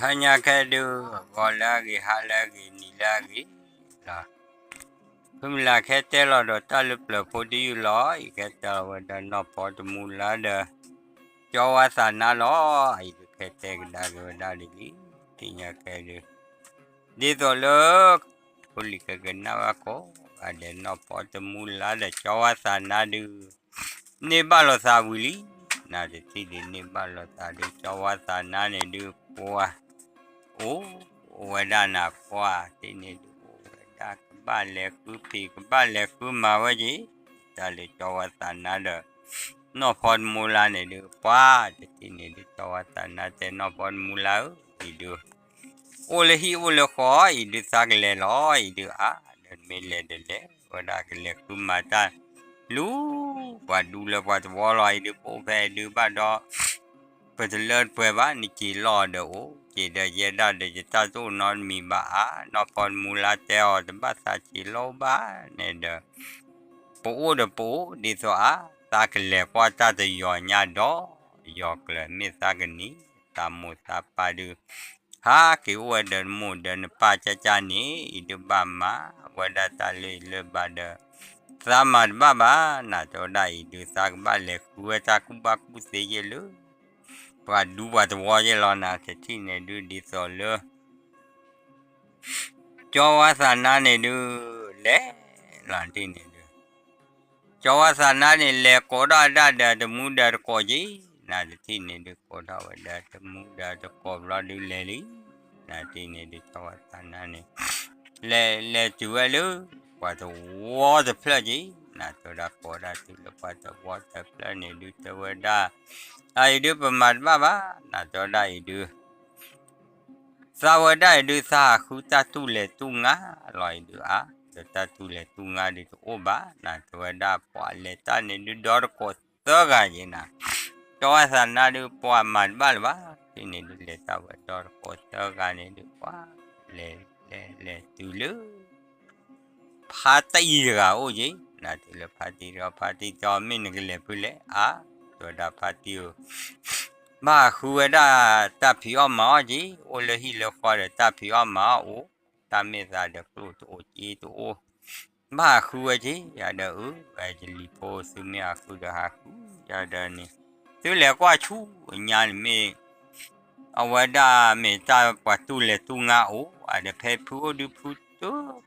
ဟါညါခဲဒုး ဂီၤလၢအဂ့ၤ ဟါလၢအဂ့ၤ နံၤလၢအဂ့ၤလီၤ. ဖုမုၢ်လၢ်ခဲတဲလီၤဒီးတၢ်လၢပျၢၤဖိတယုၢ်လီၤ. အံၤခဲတဲလီၤဝဲဒၣ်နီၢ်ဖီတမူလါဒီး ကၠီဝါသးနါလီၤ. အံၤဒုးခဲတဲကဒါက့ၤဝဲဒၣ်ဒ်လံ သ့ၣ်ညါခဲဒုး ဒ်သိးလၢ ဖိလံၤကကနၣ်ဝဲကိးဂၤဒဲး နီၢ်ဖီတမူလါဒီးကၠီဝါသးနါဒုး န့ၢ်ဘၣ်လိာ်သးဝံၤလံ. နတထံၣ်ဒုးန့ၢ်ဘၣ်လိာ်သးဒုး ကၠီဝါသးနါန့ၣ်ဒုး ပှၤ အိၣ်ဝဲဒၣ်နၤ ပှၤသ့ၣ်န့ၣ်ဒုး အိၣ်ဝဲဒၣ်ကဘၣ်လဲၤဃုဖံး ကဘၣ်လဲၤဃုမၤဝဲက့ၤ တၢ်လၢကၠီဝါသးနါဒီး နီၢ်ဖီတမူလါန့ၣ်ဒုး ပှၤတထံၣ်န့ၣ်ဒုး ကၠီဝါသးနါတဲ နီၢ်ဖီတမူလါဧၢ အံၤဒုး အိၣ်လၢဟံၣ်အိၣ်လၢဃီ အံၤဒုးသးကလဲၤလီၤ အံၤဒုးအါ ဒီးမ့ၢ်လဲၤဒီးလဲၤဝဲဒၣ်ကလဲၤဃုမၤတၢ် လူၤ ပှၤဒူလၢပှၤသဝီလီၤ အံၤဒုး ပအိၣ်ဖဲအံၤဒုးဘၣ်ဒီး ပတလၢတပှဲၤဘၣ် နက့ၤလီၤဒီးအိၣ် က့ၤဒီးယဲဒၣ်ဒီးယတၢ်တအိၣ်နီတမံၤဘၣ်အါ နီၢ်ဖီတမူလါတဲအီၤ တဘၣ်သးက့ၤလီၤဘၣ်န့ၣ်ဒီး ပအိၣ်ဒီးပအိၣ်ဒ်သိးအါ သးကလဲၤကွၢ်တၢ်တယီၤညါဒီး ယီၤကျၢၤ မ့ၢ်သးကနံၤ သးမိၢ်သးပၢ်ဒုး ဟးက့ၤအိၣ်ဝဲဒီးနမိၢ်ဒီးနပၢ်ကၠၢ်ကၠၢ်န့ၣ် အံၤဒုးဘၣ်မၤဝဲဒၣ်တၢ်လၢအံၤလၢဘၣ်ဒီး သးမၤတဘၣ်ဘၣ် နတဲဝဲဒၣ်အံၤဒုး သးကဘၣ်လဲၤဃုဝဲတၢ်ကူၣ်ဘၣ်ကူၣ်သ့ယဲၢ်လၢ ပှၤဒူပှၤသဝီယဲၢ်လီၤ နတထံၣ်န့ၣ်ဒုး ဒ်သိးလၢ ကၠီဝါသးနါန့ၣ်ဒုး လဲၤလီၤတထံၣ်န့ၣ်ဒုး ကၠီဝါသးနါန့ၣ် လဲၤကိးထီၣ်ဝဲဒၣ်ဒီးတမူဒီးတကိးက့ၤ နတထံၣ်န့ၣ်ဒုး ကိးထီၣ်ဝဲဒီးတမူဒီးတကိးဘျီဒုးလဲၤလံ နတထံၣ်န့ၣ်ဒုး ကၠီဝါသးနါန့ၣ် လဲၤလဲၤတုၤဝဲလၢ ပှၤသဝီတဖျၢၣ်က့ၤ နတဲဝဲဒၣ်ကိးဒၣ်တုၤလၢပှၤသဝီတဖျၢၣ်န့ၣ်ဒုး တဲဝဲဒၣ် အအံၤဒုးပမၤတဘၣ်ဘၣ် နတဲဝဲဒၣ်အံၤဒုး သးဝဲဒၣ်အံၤဒုး သးဟးဃုတၢ်တူၢ်လဲၤတူၢ်ငါလီၤအံၤဒုးအါ ဒီးတၢ်တူၢ်လဲၤတူၢ်ငါဒုးတအိၣ်ဘၣ် နတဲဝဲဒၣ်ပှၤလဲၤတၢ်န့ၣ်ဒုးဒီတကိးသၢဂၤက့ၤနၤ ကၠီဝါသးနါဒုး ပှၤမၤတဘၣ်လၢၤဘၣ် တထံၣ်န့ၣ်ဒုး လဲၤတၢ်ဝဲဒီတကိးသၢဂၤန့ၣ်ဒုး ပှၤလဲၤလဲၤလဲၤတုၤလၢ ဖါတံၢ်တဂၤအိၣ်က့ၤ နတုၤလၢဖါတံၢ်တဂၤ ဖါတံၢ်တဲအီၤ မ့ၢ်နကလဲၤဖုလဲၣ် အါ တဲဝဲဒၣ်ဖါတံၢ်ဧၢ ဘၣ်ဟးဃုဝဲဒၣ်တၢ်ဖံးအီၣ်မၤအီၣ်က့ၤ အိၣ်လၢဟံၣ်လၢဃီဒီးတၢ်ဖံးအီၣ်မၤအီၣ်အိၣ် တၢ်မ့ၢ်သးဒီးကျိၣ်တအိၣ်စ့တအိၣ် ဘၣ်ဟးဃုဝဲက့ၤ ယၤဒီးအၢ ဝဲယလံၤဖိသုမ့ၢ်ဟးဃုဒီးဟးဃု ယၤဒီးန့ၣ် သုလဲၤကွၢ်ဆူညါန့ၣ်မ့ၢ် အဝဲဒၣ်မ့ၢ်တၢ်ပှၤတူၢ်လဲၤတူၢ်ငါအိၣ် အဒီးဖဲဖုအိၣ်ဒုးဖုတ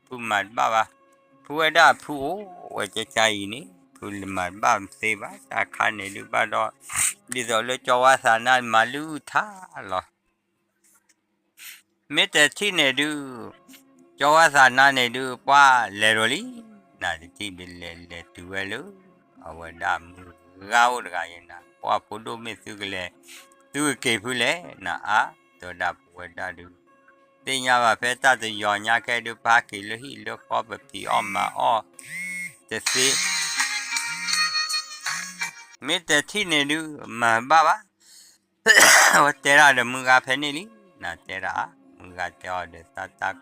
ဖုမၤတဘၣ်ဘၣ် ဖုဝဲဒၣ်ဖုအိၣ်ဝဲကၠၢ်ကၠၢ်အံၤန့ၣ် ဖုမၤတဘၣ်သ့ဘၣ် တၢ်ခါန့ၣ်ဒုးဘၣ်ဒီး ဒ်သိးလၢကၠီဝါသးနါမၤလုၢ်ထါလီၤ မ့ၢ်တထံၣ်န့ၣ်ဒုး ကၠီဝါသးနါန့ၣ်ဒုး ပှၤလဲၤဒီးလံ နတထံၣ်ဒုးလဲၤလဲၤတုၤဝဲလၢ အဝဲဒၣ်မုၢ်ဂၤအိၣ်တဂၤယဲနၤ ပှၤဖိဒိၣ်မ့ၢ်သုကလဲၤ သုကက့ၤဖုလဲၣ် နအါ တဲဝဲဒၣ်ပဝဲဒၣ်ဒုး သ့ၣ်ညါဘၣ်ဖဲတၢ်တယီၤညါခဲဒုး ပဟးက့ၤလၢဟံၣ်လၢဃီပဖံးအီၣ်မၤအီၣ်တသ့ မ့ၢ်တထံၣ်န့ၣ်ဒုး မၤဘၣ်ဘၣ် ဝဲတဲဒၣ်ဒီးမုၢ်ဂၤဖဲန့ၣ်လံ နတဲဒၣ် မုၢ်ဂၤတဲအီၤဒီးသးတၢ်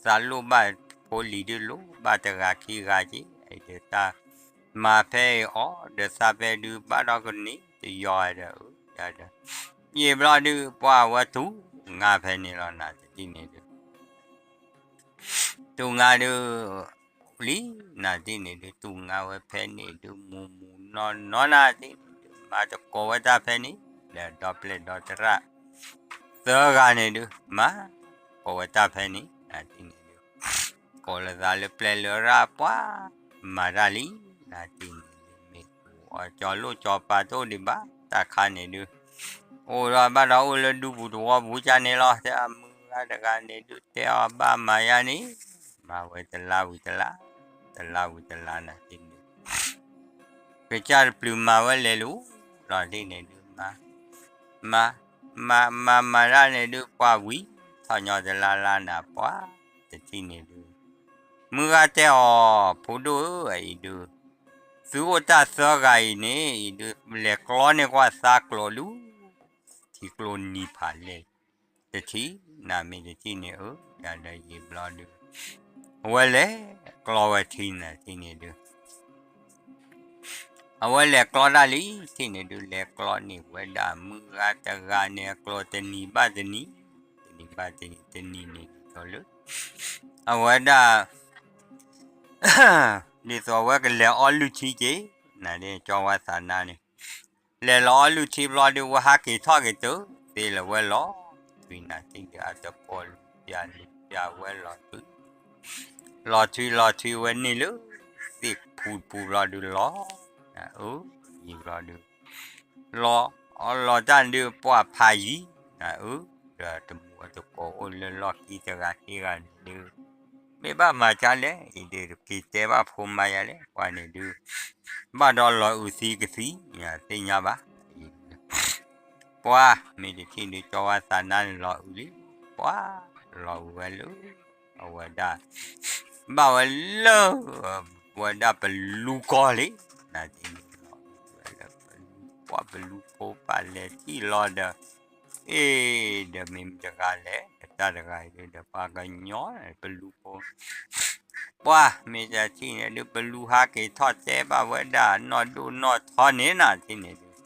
သးလိၣ်ဘၣ်ဖိလံၤဒုးလိၣ်ဘၣ်တဂၤခံဂၤက့ၤ အံၤဒီးတၢ်မၤဖဲအံၤအီၤ ဒီးသးဖဲဒုးဘၣ်ဒီးကန့ၢ်တယီၤဒီး ဒီး ယံာ်ဘျီဒုး ပှၤဝဲတူၢ်ငါဖဲန့ၣ်လီၤ နတထံၣ်န့ၣ်ဒုး တူၢ်ငါဒုး လံ နတထံၣ်န့ၣ်ဒုး တူၢ်ငါဝဲဖဲန့ၣ်ဒုး မူမူနီၢ်နီၢ် နတထံၣ်န့ၣ်ဒုး မၤတကိးဝဲတၢ်ဖဲန့ၣ် ဒီးဒီပျဲၢ်ဒီတရၣ် သၢဂၤန့ၣ်ဒုး မၤကိးဝဲတၢ်ဖဲန့ၣ် နတထံၣ်န့ၣ်ဒုး ကိးလၢသးလၢပျဲၢ်လၢရၣ်ပှၤ မၤတၢ်လံ နတထံၣ်န့ၣ်ဒုး မ့ၢ်ကူအီၤကၠီၤလိၣ်ကၠီၤပၤတအိၣ်ဒံးဘၣ် တၢ်ခါန့ၣ်ဒုး အိၣ်ဒီးဘၣ်ဒီးအိၣ်လၢဒူပူၤသဝီပူၤကၠၢ်န့ၣ်လီၤ တဲအမုၢ်ဂၤတဂၤန့ၣ်ဒုး တဲအီၤဘၣ်မၤယါန့ၣ် မၤဝဲတလါဝံၤတလါ တလါဝံၤတလါ နတထံၣ်န့ၣ် ကစၢ်တပျုၤမၤဝဲလဲၤလူၤ လီၤတထံၣ်န့ၣ်ဒုး မၤ မၤ မၤမၤဒၣ်န့ၣ်ဒုး ပှၤဝံၤထီၣ်ညီတလါလါနၤ ပှၤတထံၣ်န့ၣ်ဒုး မုၢ်ဂၤတဲအီၤ ဖိဒိၣ်ဧၢ အံၤဒုး သုအိၣ်တၢ်သၢဂၤအံၤန့ၣ် အံၤဒုး လဲၤကျီန့ၢ်ကွၢ်သါကျိးဒုး ထံကျိနံၤဖးလဲၢ် တထံၣ် နမ့ၢ်တထံၣ်န့ၣ်ဧၢ ယၤဒီးယံာ်ဘျီဒုး အဝဲလဲၤကျီဝဲထံနၤထံၣ်န့ၣ်ဒုး အဝဲလဲၤကျီတၢ်လံ ထံၣ်န့ၣ်ဒုး လဲၤကျီန့ၢ်ဝဲဒၣ်မုၢ်ဂၤတဂၤန့ၣ် အကျိးတနံၤဘၣ်တနံၤ ဘၣ်တနံၤတနံၤန့ၣ်ဒ်သိးလၢ အဝဲဒၣ် ဒ်သိးအဝဲကလဲၤအီလုၢ်ထံက့ၤ, နဒ်ကၠီဝါသးနါန့ၣ် လဲၤလီၤအီလုၢ်ထံဘျီဒုး ဝဲဟးက့ၤထီၣ်က့ၤတုၤသ့လၢဝဲလီၤထွံနၤတံၢ်ဒုး အတကိးလူၤပျၢ်လူၤပျၢ်ဝဲလီၤထွံ လီၤထွံလီၤထွံဝဲန့ၣ်လၢ သ့ၣ်ဖူတပူၤဘျီဒုးလီၤ, နအၢ ယံာ်ဘျီဒုး လီၤ အီလီၤတၢ်ဒုးပှၢ်ဖးယံၤ, နအၢ ဒီးတမူအတကိးအိၣ်လၢလီၢ်ခံတဂၤဟ့ဂၤန့ၣ်ဒုး မ့ၢ်ဘၣ်မၤကါလဲၣ်, အံၤဒုးတက့ၤတဲဘၣ်ဖိမါယၤလဲၣ်, ပှၤန့ၣ်ဒုး ဘၣ်ဒီးလီၤအုးသံကသံ, သ့ၣ်ညါဘၣ် ပှၤ မ့ၢ်တထံၣ်ဒုး ကၠီဝါသးနါန့ၣ်လီၤအုးလံ, ပှၤ လီၤအုးဝဲလၢ အဝဲဒၣ် ဘၣ်ဝဲလၢ ဝဲဒၣ်ပလူကီၢ်လံ, နတထံၣ်န့ၣ်လီၤအုးဝဲလၢပလူကီၢ် ပလူဖိပၢ်လဲၤထံၣ်လီၤဒီး အ့ ဒီးမ့ၢ်မတဂၤလဲၣ် တၢ်တဂၤအံၤဒုးဒီးပှၤကညီ ပလူဖိ ပှၤ မ့ၢ်တထံၣ်န့ၣ်ဒုး ပလူဟးက့ၤထီၣ်တဲဘၣ်ဝဲဒၣ်နီၢ်ဒိၣ်နီၢ်ထီန့ၣ် နတထံၣ်န့ၣ်ဒုး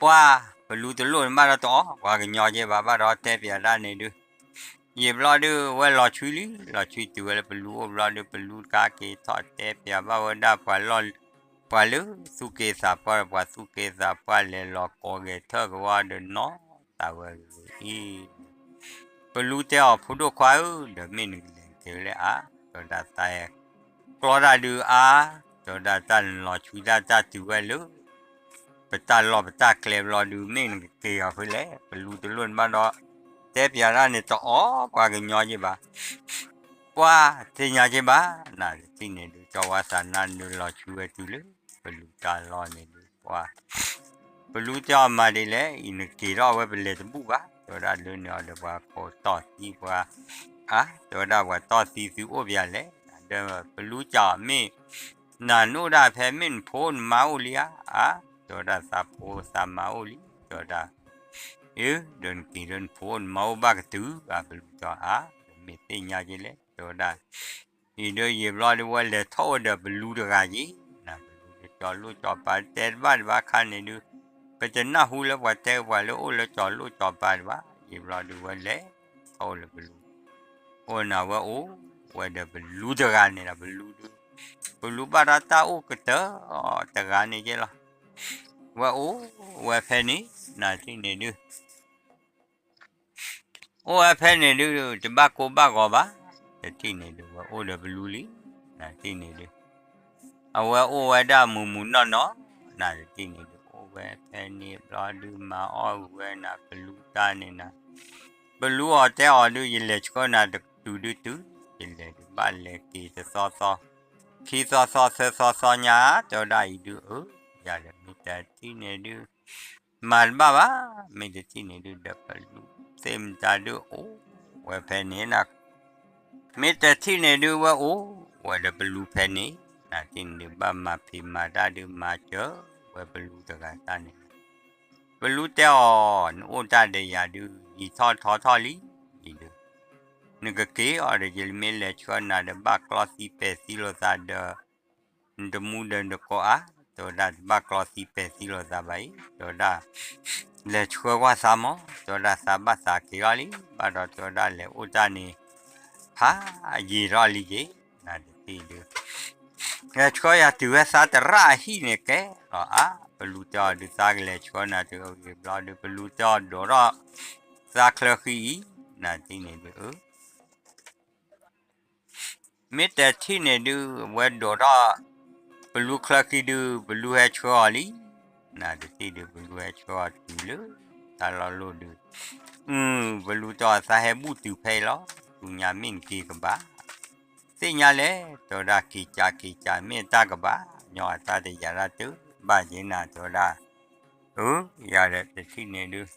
ပှၤ ပလူတလိၣ်န့ၣ်ဘၣ်ဒီးတအီၣ်ပှၤကညီက့ဘၣ် ဘၣ်ဒီးတဲပၠးတၢ်န့ၣ်ဒုး ယံာ်ဘျီဒုး ဝဲလီၤဆွံလံ လီၤဆွံတုၤဝဲလၢပလူအိၣ်ဘျီဒုး ပလူတခါက့ၤထီၣ်တဲပၠးဘၣ်ဝဲဒၣ်ပှၤလီၢ် ပှၤလၢသူၣ်က့သးပှၢ်ဒီးပှၤသူၣ်က့သးပှၢ် လဲၤလီၤကိးဂဲၤထၢၣ်ကဝီၤဒီးနီၢ်သးဝဲဂ့ၤအံၤ ပလူတဲအီၤ ဖိဒိၣ်ခွါဧၢ ဒီးမ့ၢ်နကလဲၤက့ၤဝဲလၢအါ တဲဝဲဒၣ်သးအဲၣ် ကျီတၢ်ဒုးအါ တဲဝဲဒၣ်တၢ်နလီၤဆွံတၢ်တၢ်တုၤဝဲလၢ ပတၢ်လီၢ်ပတၢ်ကျဲဘျီဒုး မ့ၢ်နကက့ၤအီၤဖဲလဲၣ် ပလူတလိၣ်န့ၣ်ဘၣ်ဒီး တဲပၠးတၢ်န့ၣ်တအီၣ်ပှၤကညီက့ဘၣ် ပှၤသ့ၣ်ညါက့ဘၣ် နတထံၣ်န့ၣ်ဒုး ကၠီဝါသးနါန့ၣ်လီၤဆွံဝဲတုၤလၢ ပလူတၢ်လီၢ်န့ၣ်ဒုး ပှၤ ပလူတဲအီၤမၤဒ်လဲၣ် အံၤနက့ၤထီၣ်ဝဲပလဲၤတဘူၣ်ဘၣ် တဲဝဲဒၣ်လၢန့ၣ်အီၤဒီးပှၤကိးတီၢ်သံပှၤ အါ တဲဝဲဒၣ်ပှၤတီၢ်သံသုအိၣ်ပၠးလဲၣ် ဒီးပလူကးအီၤမ့ၢ် နၤနအိၣ်ဒၣ်ဖဲမ့ၢ်နဖိနမါအိၣ်လံဧါ အါ တဲဝဲဒၣ်သးဖိသးမါအိၣ်လံ တဲဝဲဒၣ် အၢ ဒီးနက့ၤဒီးနဖိနမါအိၣ်ဘၣ်ကတုၤ အါ ပလူတဲအီၤအါ ဒီးမ့ၢ်သ့ၣ်ညါက့လဲၣ် တဲဝဲဒၣ် အံၤဒီးယံာ်ဘျီဒုးဝဲလဲၤထီၣ်အိၣ်ဒီးပလူတဂၤက့ၤ နပလူဒုးကၠီၤလိၣ်ကၠီၤပၤတဲတဘၣ်တဘၣ်ခါန့ၣ်ဒုး ပတနၢ်ဟူလၢပှၤတဲပှၤလၢအိၣ်လၢကၠီၤလိၣ်ကၠီၤပၤတဘၣ် ယံာ်ဘျီဒုးဝဲလဲၤထီၣ်အိၣ်လၢပလူ အိၣ်နၤဝဲအိၣ်ဝဲဒီးပလူတဂၤန့ၣ်ဒီးပလူဒုး ပလူဘၣ်ဒီးတၢ်အိၣ်ကတၢၢ်တဂၤန့ၣ်က့လီၤ ဝဲအိၣ်ဝဲဖဲန့ၣ် နတထံၣ်န့ၣ်ဒုး အိၣ်ဝဲဖဲန့ၣ်ဒုး တဘၣ်ကိၢ်ဘၣ်ဂီၤဘၣ် တထံၣ်န့ၣ်ဒုး ဝဲအိၣ်ဒီးပလူလံ နတထံၣ်န့ၣ်ဒုး အဝဲအိၣ်ဝဲဒၣ်မုာ်မုာ်နီၢ်နီၢ် နတထံၣ်န့ၣ်ဒုး အိၣ်ဝဲဖဲန့ၣ်ဘျီဒုး မၤအီၣ်ဝဲနၤပလူတၢ်န့ၣ်နၤ ပလူအီၤတဲအီၤဒုး ယလဲၤဆှၢနၤတတုၤဒုးတုၤ ယလဲၤဒုးဘၣ်လဲၤက့ၤတသီသီ ခံသီသီသၢသီသီညါ တဲဝဲဒၣ်အံၤဒုး အၢ ယၤဒီးမ့ၢ်တထံၣ်န့ၣ်ဒုး မၤတဘၣ်ဘၣ် မ့ၢ်တထံၣ်န့ၣ်ဒုး ဒီးပလူသ့ၣ်မတၤဒုးအိၣ်ဝဲဖဲန့ၣ်နၤ မ့ၢ်တထံၣ်န့ၣ်ဒုး ဝဲအိၣ်ဝဲဒီးပလူဖဲန့ၣ် နတထံၣ်န့ၣ်ဒုး ဘၣ်မၤဖံးမၤတၢ်ဒုး မၤစၢၤဝဲပလူတဂၤတၢ်န့ၣ် ပလူတဲအီၤ နအိၣ်တၢ်ဒီးယၤဒုး ယံာ်ထီၣ်ထီထီၣ်လံ အံၤဒုး နကက့ၤအီၤဒီး ယမ့ၢ်လဲၤဆှၢနၤဒီး ဘၣ်ကျီသံပဲာ်သံလိာ်သးဒီး နတမူဒီးနကိးအါ တဲဝဲဒၣ် တဘၣ်ကျီသံပဲာ်သံလိာ်သးဘၣ်အံၤ တဲဝဲဒၣ် လဲၤဆှၢကွၢ်သးမး တဲဝဲဒၣ် သးဘၣ်သးက့ၤထီၣ်လံ ဘၣ်ဒီးတဲဝဲဒၣ် လဲၤအိၣ်တၢ်န့ၣ် ဖးယံာ်ထီၣ်လံက့ၤ နတထံၣ်ဒုး လဲၤဆှၢယၤတုၤဝဲသးတရၣ်အဟံၣ်န့ၣ်ကဲလီၤအါ ပလူတဲအီၤဒုး သးကလဲၤဆှၢနၤတုၤအဂ့ၤဘျီဒုး ပလူတဲအီၤဒိးထီၣ်သးချၢဃံအံၤ နတထံၣ်န့ၣ်ဒုး အၢ မ့ၢ်တထံၣ်န့ၣ်ဒုး ဝဲဒိးထီၣ် ပလူချၢဃံဒုး ပလူဟဲဆှၢအီၤလံ နတထံၣ်ဒုး ပလူဟဲဆှၢအီၤတုၤလၢ တၢ်လီၢ်လိၣ်ဒုး အု ပလူတဲအီၤ သးဟဲဘူၣ်တုၤဖဲအံၤလီၤ ဆူညါမ့ၢ်နက့ၤကဘၣ် သ့ၣ်ညါလဲၣ် တဲဝဲဒၣ် က့ၤကးက့ၤကး မ့ၢ်တၢ်ကဘၣ် ညီအတၢ်တယာ်တၢ်တဘၣ်က့ၤနၤ တဲဝဲဒၣ် အၢ ယၤဒီးတထံၣ်န့ၣ်ဒုး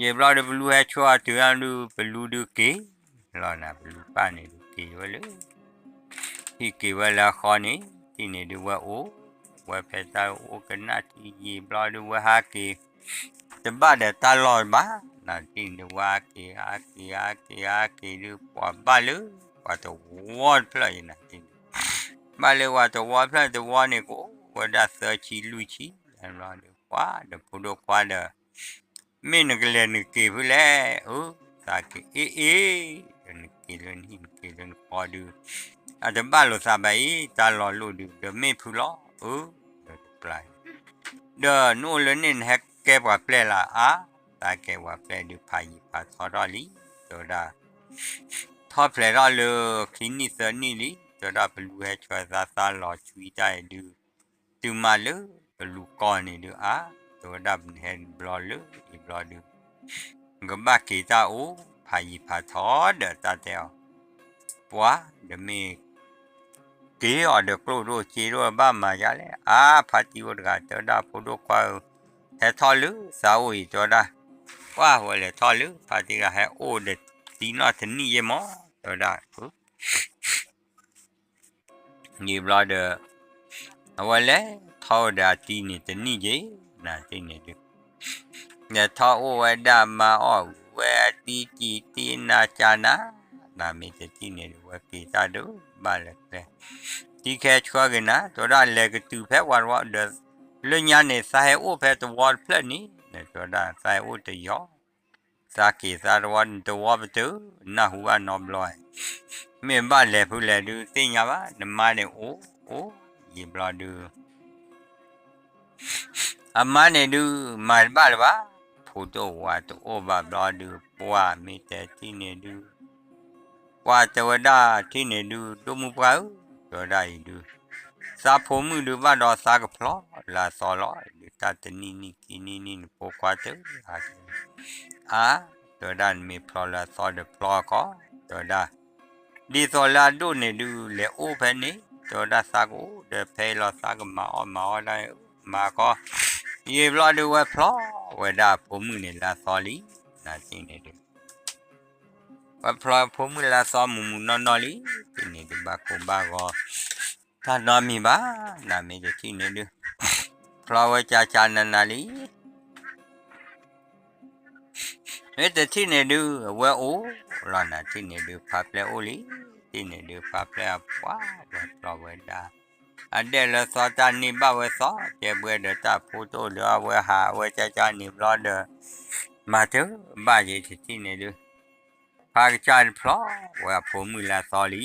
ယံာ်ဘျီဒုး ပလူဟဲဆှၢအီၤတုၤဒုး ပလူဒုးက့ၤလီၤနၤ ပလူပၢ်န့ၣ်ဒုးက့ၤဝဲလၢ ဟံၣ်က့ၤဝဲလၢအဃီန့ၣ် တထံၣ်န့ၣ်ဒုးဝဲအိၣ်ဝဲဖဲတၢ်အိၣ်ကနၣ်ထံယံာ်ဘျီဒုး ဝဲဟးက့ၤ တဘၣ်ဒီးတၢ်လီၢ်ဘၣ် နတထံၣ်န့ၣ်ဒုး ဝဲဟးက့ၤ ဟးက့ၤ ဟးက့ၤ ဟးက့ၤဒုး ပှၤဘၣ်လၢ ပှၤတဝီတဖျၢၣ်အံၤနၤ ဘၣ်လၢပှၤတဝီဖျၢၣ်တဝီန့ၣ် ကအိၣ်ဝဲဒၣ်သၢဆံလွံၢ်ဆံ ဘျီဒုး ပှၤဒီးဖိဒိၣ်ခွါဒီး မ့ၢ်နကလဲၤနက့ၤဖုလဲၣ်, အၢ သးက့ၤအ့ၣ်အ့ၣ်, ဒီးနက့ၤလၢနဟံၣ်နက့ၤလၢနဃီဒုး, အတဘၣ်လိာ်သးဘၣ်အံၤ တၢ်လီၤလိၣ်ဒုး ဒီးမ့ၢ်ဖုလီၤ, အၢ ဒီးတပျၢ်, ဒီးနအိၣ်လၢန့ၣ်နဟဲကဲပှၤပျဲၢ်လၢ်အါ, သးကဲပှၤပျဲၢ်ဒုးဖးယံၤဖးထီထီၣ်လံ, တဲဝဲဒၣ် ထီၣ်ဖျဲးထီၣ်လၢခံနံၣ်သၢနံၣ်လံ, တဲဝဲဒၣ်ပလူဟဲဆှၢသးသးလီၤဆွံတၢ်အံၤဒုး, တုၤမးလၢပလူကီၢ်န့ၣ်ဒုးအါ, တဲဝဲဒၣ်ပနဟဲဘျီလၢအံၤဘျီဒုး, ကဘၣ်က့ၤတၢ်အိၣ်ဖးယံၤဖးထီဒီးတၢ်တဲအီၤ, ပှၤဒီးမ့ၢ် က့ၤအီၤဒီးကျိၣ်ဒိၣ်စ့ဒိၣ်ဘၣ်မၤယါလဲၣ်, အါ ဖါတံၢ်အိၣ်တဂၤ တဲဝဲဒၣ်ဖိဒိၣ်ခွါဧၢ, ဟဲထီၣ်လၢသးအိၣ်အံၤ တဲဝဲဒၣ်, ပှၤဝဲလဲၤထီၣ်လၢဖါတံၢ်ဂၤ ဟဲအိၣ်ဒီးသံနီၢ်တနံၣ်ယဲၢ်မး, တဲဝဲဒၣ် ယံာ်ဘျီဒီး, အဝဲလဲၤထီၣ်အိၣ်ဒီးအတံၤန့ၣ်တနံၣ်က့ၤ, နတံၤန့ၣ်ဒုး, လဲၤထီၣ်အိၣ်ဝဲဒၣ်မၤအီၣ်ဝဲအတံၤကံၢ်တံၤနၤကၢ်နၤ, နမ့ၢ်တထံၣ်န့ၣ်ဒုး ဝဲက့ၤတၢ်ဒုးဘၣ်လဲၤကျဲ, တံၤခဲဆှၢက့ၤနၤ တဲဝဲဒၣ်လဲၤကတုၤဖဲဝဲတဝီဒီး, လၢညါန့ၣ် သးဟဲအိၣ်ဖဲတဝီတဖျၢၣ်န့ၣ် တဲဝဲဒၣ်သးဟဲအိၣ်တယီၤ သးက့ၤသးတဝီ တဝီပတုာ် နၢ်ဟူဘၣ်နီတဘျီ, မ့ၢ်ဘၣ်လဲၤဖုလဲၤဒုးသ့ၣ်ညါဘၣ် နမါန့ၣ်အိၣ်အိၣ် ယံာ်ဘျီဒုး, အမါန့ၣ်ဒုး မၤတဘၣ်လၢၤဘၣ်, ဖိဒိၣ်ဝၤတအိၣ်ဘၣ်ဘျီဒုး ပှၤမ့ၢ်တဲထံၣ်န့ၣ်ဒုး ပှၤတဲဝဲဒၣ်ထံၣ်န့ၣ်ဒုး ဒိၣ်မုၢ်ပှၢ်ဧၢ, တဲဝဲဒၣ်အံၤဒုး, သးဖိမုၣ်ဒုးဘၣ်ဒီးသးကဖျီလၢအသီလီၤ, ဒုးတၢ်တနံၣ်နံၣ်ခံနံၣ်နံၣ်နဖိခွါတဂၤ, အါ, တဲဝဲဒၣ်နမ့ၢ်ဖျီလၢအသီဒီးဖျီကီး, တဲဝဲဒၣ်, ဒ်သိးလၢအဒိၣ်န့ၣ်ဒုး လဲၤအိၣ်ဖဲန့ၣ်, တဲဝဲဒၣ်သးကအိၣ်ဒီးဖဲအံၤလီၤ သးကမၤအီၣ်မၤအီၣ်ဒၣ်, မၤကီး, ယံာ်ဘျီဒုးဝဲဖျီဝဲဒၣ်အဖိမုၣ်န့ၣ်လၢအသီလံ, နတံၤန့ၣ်ဒုး ဝဲဖျီဖိမုၣ်လၢအသီမုၢ်မုၢ်နီၢ်နီၢ်လံ, တံၤန့ၣ်ဒုးဘၣ်ကိၢ်ဘၣ်ဂီၤ, တၢ်နီတမံၤဘၣ်, နမ့ၢ်တထံၣ်န့ၣ်ဒုး, ဖျီဝဲကၢ်ကၢ်နၤနၤလံ မ့ၢ်တထံၣ်န့ၣ်ဒုး အဝဲအိၣ်လီၤ နထံၣ်န့ၣ်ဒုး ဖါပျဲၢ်အိၣ်လံ, တံၤန့ၣ်ဒုး ဖါပျဲၢ်အပှၢ်ဝဲဖျီဝဲဒၣ်, အဒဲၣ်လၢသီတၢ်န့ၢ်ဘၣ်ဝဲသီ ကဲဘှဲဒီးတၢ်ဖိတအိၣ်ဒီးအဝဲဟးဝဲကၢ်ကၢ်န့ၣ်ဘျီဒီး, မၤတဘၣ်ယံၤတထံၣ်န့ၣ်ဒုး, ဖါကစၢ်တဖျီဝဲအဖိမုၣ်လၢအသီ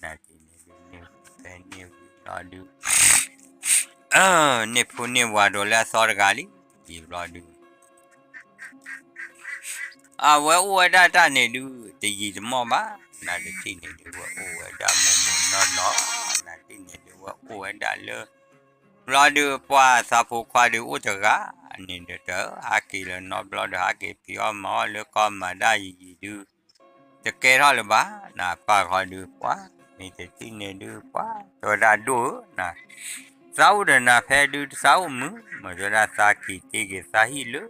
လံ, နထံၣ်န့ၣ်ဒုး န့ၢ်ဖဲန့ၢ်ဝံၤဘျီဒုး န့ၢ်ဖိန့ၢ်ဝၤဒီးလၢအသီတဂၤလံ, ယံာ်ဘျီဒုး အဝဲအိၣ်ဝဲဒၣ်တၢ်န့ၣ်ဒုး တယံာ်တမီၢ်ဘၣ်, နတထံၣ်န့ၣ်ဒုး ဝဲအိၣ်ဝဲဒၣ်မိၢ်မိၢ်နီၢ်နီၢ်, နထံၣ်န့ၣ်ဒုး ဝဲအိၣ်ဝဲဒၣ်လၢ ဘျီဒုး ပှၤသးဖိခွါဒုးအိၣ်တဂၤန့ၣ်ဒီး တဟးက့ၤလၢၤနီတဘျီဒီး ဟးက့ၤဖံးအီၣ်မၤအီၣ်လၢကီၢ်မၤဒၣ်ယံာ်ယံာ်ဒုး တကဲထီၣ်လၢၤဘၣ်, နပၢ်ဃီဒုး ပှၤမ့ၢ်တထံၣ်န့ၣ်ဒုး ပှၤတဲဝဲဒၣ်ဒိၣ်ဧၢ န သးအိၣ်ဒီးနၤဖဲဒုး တသးအိၣ်မုာ်မး တဲဝဲဒၣ် သးက့ၤတ့က့ၤသးဟံၣ်လၢ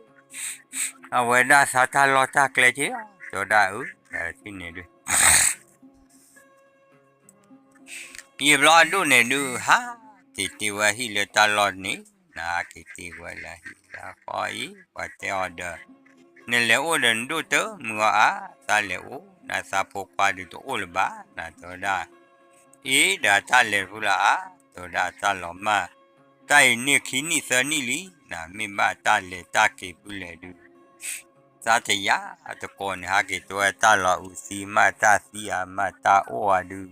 အဝဲဒၣ်သးတၢ်လီၢ်တၢ်ကျဲက့ၤ, တဲဝဲဒၣ်အၢ နထံၣ်န့ၣ်ဒုး ယံာ်ဘျီအဒိၣ်န့ၣ်ဒုး ဟးက့ၤတ့ဝဲဟံၣ်လၢတၢ်လီၢ်န့ၣ်, နဟးက့ၤတ့ဝဲလၢဟံၣ်လၢဃီအံၤ ပှၤတဲအီၤဒီး နလဲၤအိၣ်ဒီးနဒိၣ်တမုာ်အီၤအါ, သးလဲၤအိၣ် နသးဖိခွါဒုးတအိၣ်လၢၤဘၣ် နတဲဝဲဒၣ် အ့ ဒီးတၢ်လဲၤတဖုလၢအါ, တဲဝဲဒၣ်တၢ်လီၤမၢ်, တၢ်အံၤန့ၢ်ခံနံၣ်သၢနံၣ်လံ, နမ့ၢ်ဘၣ်တၢ်လဲၤတၢ်က့ၤဖုလဲၣ်ဒုး သးတယာ်တကိးန့ၣ် ဟးက့ၤတဲဝဲတၢ်လီၤအုးသံ မ့ၢ်တၢ်သံဧါ မ့ၢ်တၢ်အိၣ်ဧါဒုး သး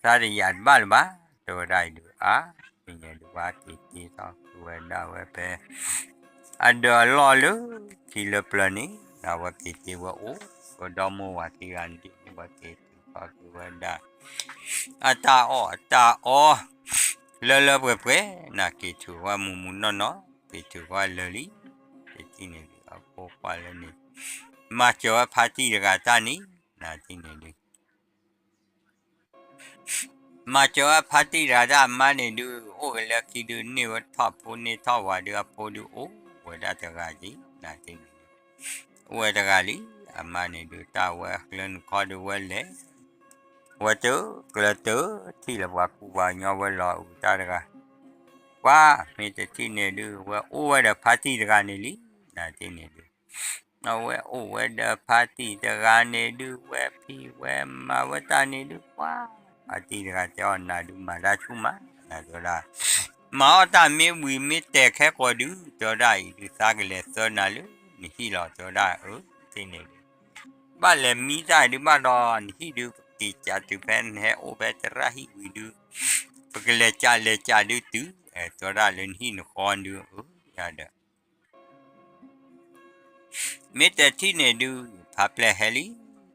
တယာ်တဘၣ်လၢၤဘၣ် တဲဝဲဒၣ်အံၤဒုး အါ မ့ၢ်ညါဒုး ပှၤက့ၤတ့ထီၣ်က့ၤဝဲဒၣ်ဝဲဖဲ အဒၢးအလီၢ်လၢခံလၢပျၢၤန့ၣ် အဝဲက့ၤတ့ဝဲအိၣ် ဝဲဒီမိၢ်ဝၤခံဂၤန့ၣ် ဝဲက့ၤတုၤထီၣ်က့ၤဝဲဒၣ် အတၢ်အီၣ်အတၢ်အီ လၢလၢပှဲၤပှဲၤ နက့ၤထုးဝဲမုာ်မုာ်နီၢ်နီၢ် က့ၤထုးဝဲလၢာ်လံ, တထံၣ်န့ၣ်ဒုး အဖိခွါလၢန့ၣ် မၤစၢၤဝဲဖါတံၢ်တဂၤတၢ်န့ၣ် နထံၣ်န့ၣ်ဒုး မၤစၢၤဝဲဖါတံၢ်တဂၤတၢ်အမါန့ၣ်ဒုး အိၣ်က့ၤလၢခံဒုး န့ၢ်ဝဲထီၣ်ဖိန့ၢ်ထီၣ်ဝၤဒုး အဖိဒုးအိၣ်ဝဲဒၣ်တဂၤက့ၤ နထံၣ်န့ၣ်ဒုး အိၣ်ဝဲတဂၤလံ, အမါန့ၣ်ဒုး တၢ်ဝဲကျၢၤနခီဒုးဝဲလဲၤ ဝဲတုၤကျၢၤတုၤထံၣ်လၢပှၤကူပှၤကညီ ဝဲလီၤအုးတၢ်တဂၤ, ပှၤမ့ၢ်တထံၣ်န့ၣ်ဒုး ဝဲအိၣ်ဝဲဒီးဖါတံၢ်တဂၤန့ၣ်လံ, နထံၣ်န့ၣ်ဒုး အဝဲအိၣ်ဝဲဒီးဖါတံၢ်တဂၤန့ၣ်ဒုး ဝဲဖံးဝဲမၤဝဲတၢ်န့ၣ်ဒုး ပှၤ ဖါတံၢ်တဂၤတဲအီၤ နၤဒုးမၤတၢ်ဆူၣ်မး နတဲဝဲဒၣ် မၤအီၣ်တၢ်မ့ၢ်ဝံၤမ့ၢ်တဲာ်ခဲကိာ်ဒုး တဲဝဲဒၣ်အံၤဒုး သးကလဲၤသၢနၤလၢ နဟံၣ်လီၤ တဲဝဲဒၣ် အၢ သ့ၣ်န့ၣ်ဒုး ဘၣ်လဲၤမံတၢ်ဒုးဘၣ်ဒီး နဟံၣ်ဒုး ပက့ၤကးတုၤဖဲနဟဲအိၣ်ဖဲသရၣ်ဟံၣ်ဝံၤဒုး ပကလဲၤကးလဲၤကးဒုးတုၤ တဲဝဲဒၣ်လၢနဟံၣ်နဃီဒုး အၢ ယၤဒီး မ့ၢ်တထံၣ်န့ၣ်ဒုး ဖါပျဲၢ်ဟဲလံ,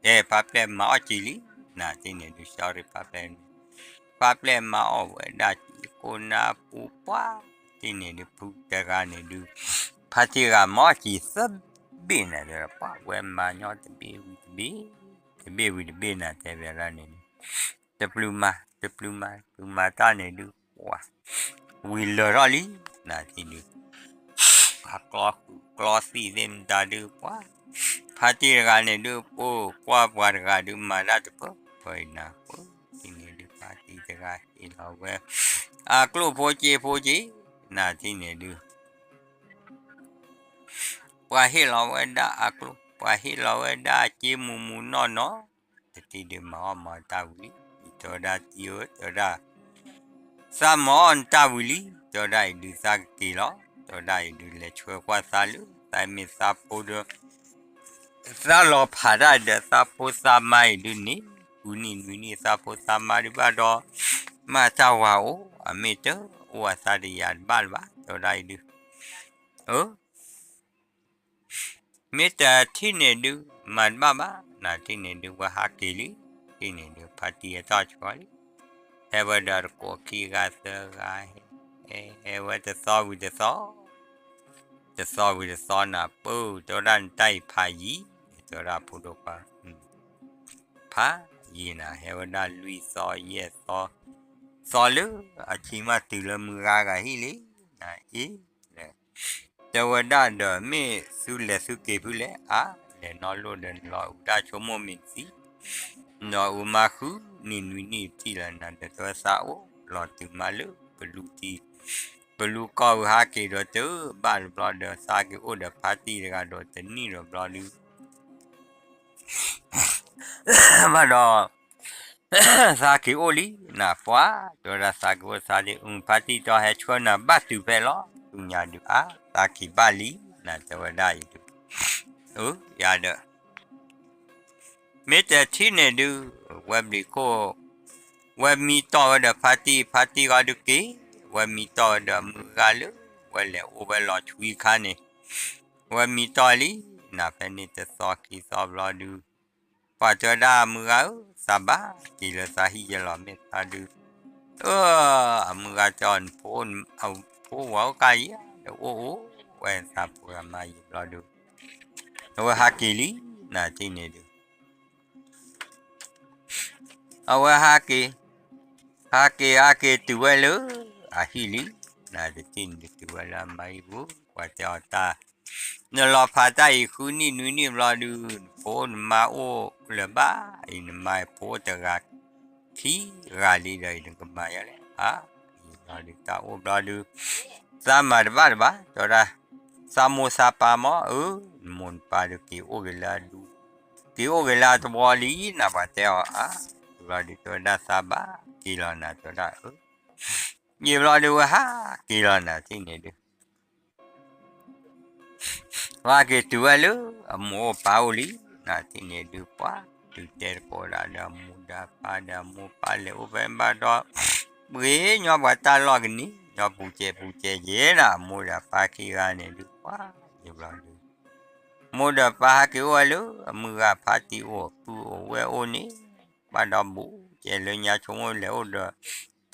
အဲ ဖါပျဲၢ်မၤအီၣ်က့ၤလံ, နၤတထံၣ်န့ၣ်ဒုး sorry ဖါပျဲၢ်န့ၣ်, ဖါပျဲၢ်မၤအီၣ်ဝဲဒၣ်က့ၤကိးနၢ်ပူၤပှၢ်, တထံၣ်န့ၣ်ဒုး ဖုတဂၤန့ၣ်ဒုး, ဖါတံၢ်တဂၤမၤအီၣ်က့ၤသၢဘ့ၣ်နၤ တဲဝဲဒၣ် ပှၢ်ဝဲမၤညီတဘ့ၣ်ဝံၤတဘ့ၣ်, တဘ့ၣ်ဝံၤတဘ့ၣ်နၤ တဲဝဲဒၣ်န့ၣ်ဒုး, တပျုၤမၤ တပျုၤမၤ ပျုၤမၤတၢ်န့ၣ်ဒုး ပှၤ ဝံၤလၢာ်ထီၣ်လံ, နၤတထံၣ်ဒုး ကျီဃုာ်ကျီသံၣ်သ့ၣ်မတၤဒုး ပှၤ ဖါတံၢ်တဂၤန့ၣ်ဒုး ပှၤကွၢ်ပှၤတဂၤဒုးမၤတၢ်တပၢၢ်ပၢၢ်အံၤနၤ ပှၤတထံၣ်န့ၣ်ဒုး ဖါတံၢ်တဂၤဟ့ၣ်လီၤဝဲ အကျိၣ်ဖိက့ဖိက့, နၤတထံၣ်န့ၣ်ဒုး ပှၤဟ့ၣ်လီၤဝဲဒၣ်အကျိၣ် ပှၤဟ့ၣ်လီၤဝဲဒၣ်က့မူးမူးနီၢ်နီၢ်, တထံၣ်ဒုးမၤအီၣ်မၤတၢ်ဝံၤလံ, တဲဝဲဒၣ်တံၢ်ဧၢ တဲဝဲဒၣ် သးမၤအီၣ်နတၢ်ဝံၤလံ, တဲဝဲဒၣ်အံၤဒုးသးကက့ၤလီၤ, တဲဝဲဒၣ်အံၤဒုးလဲၤဆှၢကွၢ်သးလၢ သးမ့ၢ်သးဖိဒီး သးလီၤဖးတၢ်ဒီးသးဖိသးမါအံၤဒုးန့ၣ် ဃုနံၣ်နွံနံၣ်သးဖိသးမါဒုးဘၣ်ဒီး မ့ၢ်တၢ်ဝၤအိၣ် အမ့ၢ်တအိၣ်အသးတယၤတဘၣ်လၢၤဘၣ် တဲဝဲဒၣ်အံၤဒုး, အၢ မ့ၢ်တထံၣ်န့ၣ်ဒုး မၤတဘၣ်ဘၣ် နၤတထံၣ်န့ၣ်ဒုး ဝဲဟးက့ၤလံ, တထံၣ်န့ၣ်ဒုး ဖါတံၢ်အတၢ်ဆှီလံ, ဟဲဝဲဒီးတကိးခံဂၤသၢဂၤ, ဟဲဝဲတသီဝံၤတသီ, တသီဝံၤတသီနၤ ပၢၢ် တဲဝဲဒၣ်နတၢ်အံၤဖးယံၤ, တဲဝဲဒၣ်ဖိဒိၣ်ခွါ ဖးယံၤနၤ ဟဲဝဲဒၣ်လွံၢ်သီယဲၢ်သီ, သီလၢအဆံမးတုၤလၢမုၢ်ဂၤဂၤဟံၣ်လံ, နၤအံၤ တဲဝဲဒၣ်ဒီးမ့ၢ်သုလဲၤသုက့ၤဖုလဲၣ် အါ လဲၤနီၢ်လိၣ်ဒီးနလီၤအုးတၢ်ဆိကမိၣ်မ့ၢ်နသံ, နလီၤအုးမါဃုနံၣ်နွံနံၣ်တထံၣ်လၢၤနၤ ဒီးတဲဝဲသးအိၣ်လီၤတုၤမါလၢပလူထံ, ပလူကီၢ်ဝံၤဟးက့ၤဒီးတဘၣ်တဘျီဒီး သးက့ၤအိၣ်ဒီးဖါတံၢ်တဂၤဒီးတနံၣ်ဒီးဘျီဒုး ဘၣ်ဒီး သးက့ၤအိၣ်လံ နၤပှၤ တဲဝဲဒၣ်သးက့ၤအိၣ်သးဒ်အုဖါတံၢ်တီဟဲဆှၢနၤဘၣ်တုၤဖဲလီၤ ဆူညါဒုးအါ သးက့ၤဘၣ်လံ နၤတဲဝဲဒၣ်အံၤဒုး အၢ ယၤဒီး မ့ၢ်တထံၣ်န့ၣ်ဒုး ဝဲဘျံးခိၣ် ဝဲမံတီၢ်ဝဲဒီးဖါတံၢ် ဖါတံၢ်ဂီၢ်ဒုးက့ၤ ဝဲမံတီၢ်ဝဲဒီးမုၢ်ဂၤလၢ ဝဲလဲၤအိၣ်ဝဲလီၤဆွံခါန့ၣ် ဝဲမံတီၢ်လံ နၤဖဲန့ၣ်တသီခံသီဘျီဒုး ပှၤတဲဝဲဒၣ်မုၢ်ဂၤဧၢ သးဘၣ်က့ၤလၢသးဟံၣ်ယဲလီၤ မ့ၢ်သးဒုး အၢ အမုၢ်ဂၤတဲအီၤ နဖိ အဖိဝၤအိၣ်ကါယံၤ ဒီးအိၣ်အိၣ်ဝဲသးဖိဂၤမါယံၤဘျီဒုး အဝဲဟးက့ၤလံ နၤတထံၣ်န့ၣ်ဒုး အဝဲဟးက့ၤ ဟးက့ၤဟးက့ၤတုၤဝဲလၢ အဟံၣ်လံ နၤတထံၣ်န့ၣ်ဒုးတုၤဝဲလၢအမါဟံၣ်ပူၤ ပှၤတဲအီၤတၢ် နလီၤဖးတၢ်အံၤဃုနံၣ်နွံနံၣ်ဘျီဒုး နဖိနမါအိၣ်လၢၤဘၣ် အံၤနမါဖိတဂၤ ခံဂၤလံဒီးအံၤနကမၤယါလဲၣ် အါ အံၤဘျီဒုးတၢ်အိၣ်ဘျီဒုး သးမၤတဘၣ်တဘၣ် တဲဝဲဒၣ် သးမိၢ်သးပၢ်မ့ၢ် အၢ နမိၢ်နပၢ်ဒုးက့ၤအိၣ်က့ၤလၢအဒူ က့ၤအိၣ်က့ၤလၢအတဝီလံ နၤပှၤတဲအီၤ အါ ဘျီဒုးတဲဝဲဒၣ်သးဘၣ်က့ၤလီၤ နၤတဲဝဲဒၣ် အၢ ယံာ်ဘျီဒုးဝဲဟးက့ၤလီၤ နၤတထံၣ်န့ၣ်ဒုး ပှၤက့ၤတုၤဝဲလၢ အမိၢ်အိၣ်ပၢ်အိၣ်လံ နၤတထံၣ်န့ၣ်ဒုး ပှၤတုၤတဲတကိးဒၣ်ဒီးအမိၢ်ဒီးအပၢ်ဒီးအမိၢ်ပၢ်လဲၤအိၣ်ဖဲဘၣ်ဒီး ပှ့ၤညီပှၤတၢ်လီၢ်ကန့ၢ် ညီပူၤစဲးပူၤစဲးယဲၢ်နၤ အမိၢ်ဒီးအပၢ်ခံဂၤန့ၣ်ဒုး ပှၤယံာ်ဘျီဒုး မိၢ်ဒီးပၢ်ဟးက့ၤအိၣ်ဝဲလၢ အမုၢ်ဂၤဖါတံၢ်အိၣ် ပုၢ်အိၣ်ဝဲၢ်အိၣ်န့ၣ် ဘၣ်ဒီးဘူးကဲလၢညါဆိကမိၣ်လဲၤအိၣ်ဒီး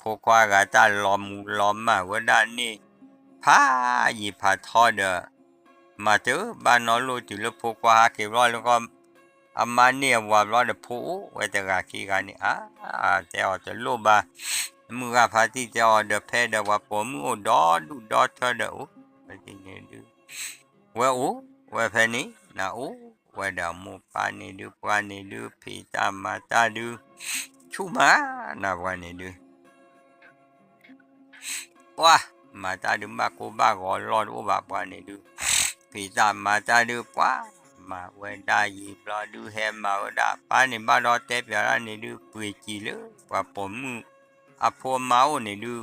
ဖိခွါဂၤတၢ်လီၤမူလီၤမၢ်ဝဲဒၣ်န့ၣ် ဖးယံာ်ဖးထီဒီး မၤတဘၣ်နီၢ်လိၣ်တုၤလၢဖိခွါဟးက့ၤဘျီလၢကီၢ် အမါန့ၢ်အဝၤဘျီဒီးဖိအိၣ်ဝဲတဂၤခံဂၤန့ၣ် အါ တဲအီၤတလိၣ်ဘၣ် မုၢ်ဂၤဖါတံၢ်တဲအီၤဒီးဖဲဒီးပှၤပိာ်မုၣ်အိၣ်ဒီဒူၣ်ဒီထၢဒီးအိၣ် ဝဲန့ၣ်ဒုး ဝဲအိၣ်ဝဲဖဲန့ၣ် နအိၣ်ဝဲဒီးအမိၢ်ပၢ်န့ၣ်ဒုး ပှၤန့ၣ်ဒုး ဖံးတၢ်မၤတၢ်ဒုး ဆူၣ်မး နပှၤန့ၣ်ဒုး ပှၤမၤတၢ်ဒုး ဘၣ်ကိၢ်ဘၣ်ဂီၤလီၢ်တအိၣ်ဘၣ်ပှၤန့ၣ်ဒုး ဖံးတၢ်မၤတၢ်ဒုး ပှၤမၤဝဲဒၣ်ယံာ်ဘျီဒုး ဟဲမၤဝဲဒၣ်ပၢ်န့ၣ်ဘၣ်ဒီးတဲပၠးဒၣ်န့ၣ်ဒုး ပှ့ၤစံးလၢ ပှၤပိာ်မုၣ်အဖိအမါအိၣ်န့ၣ်ဒုး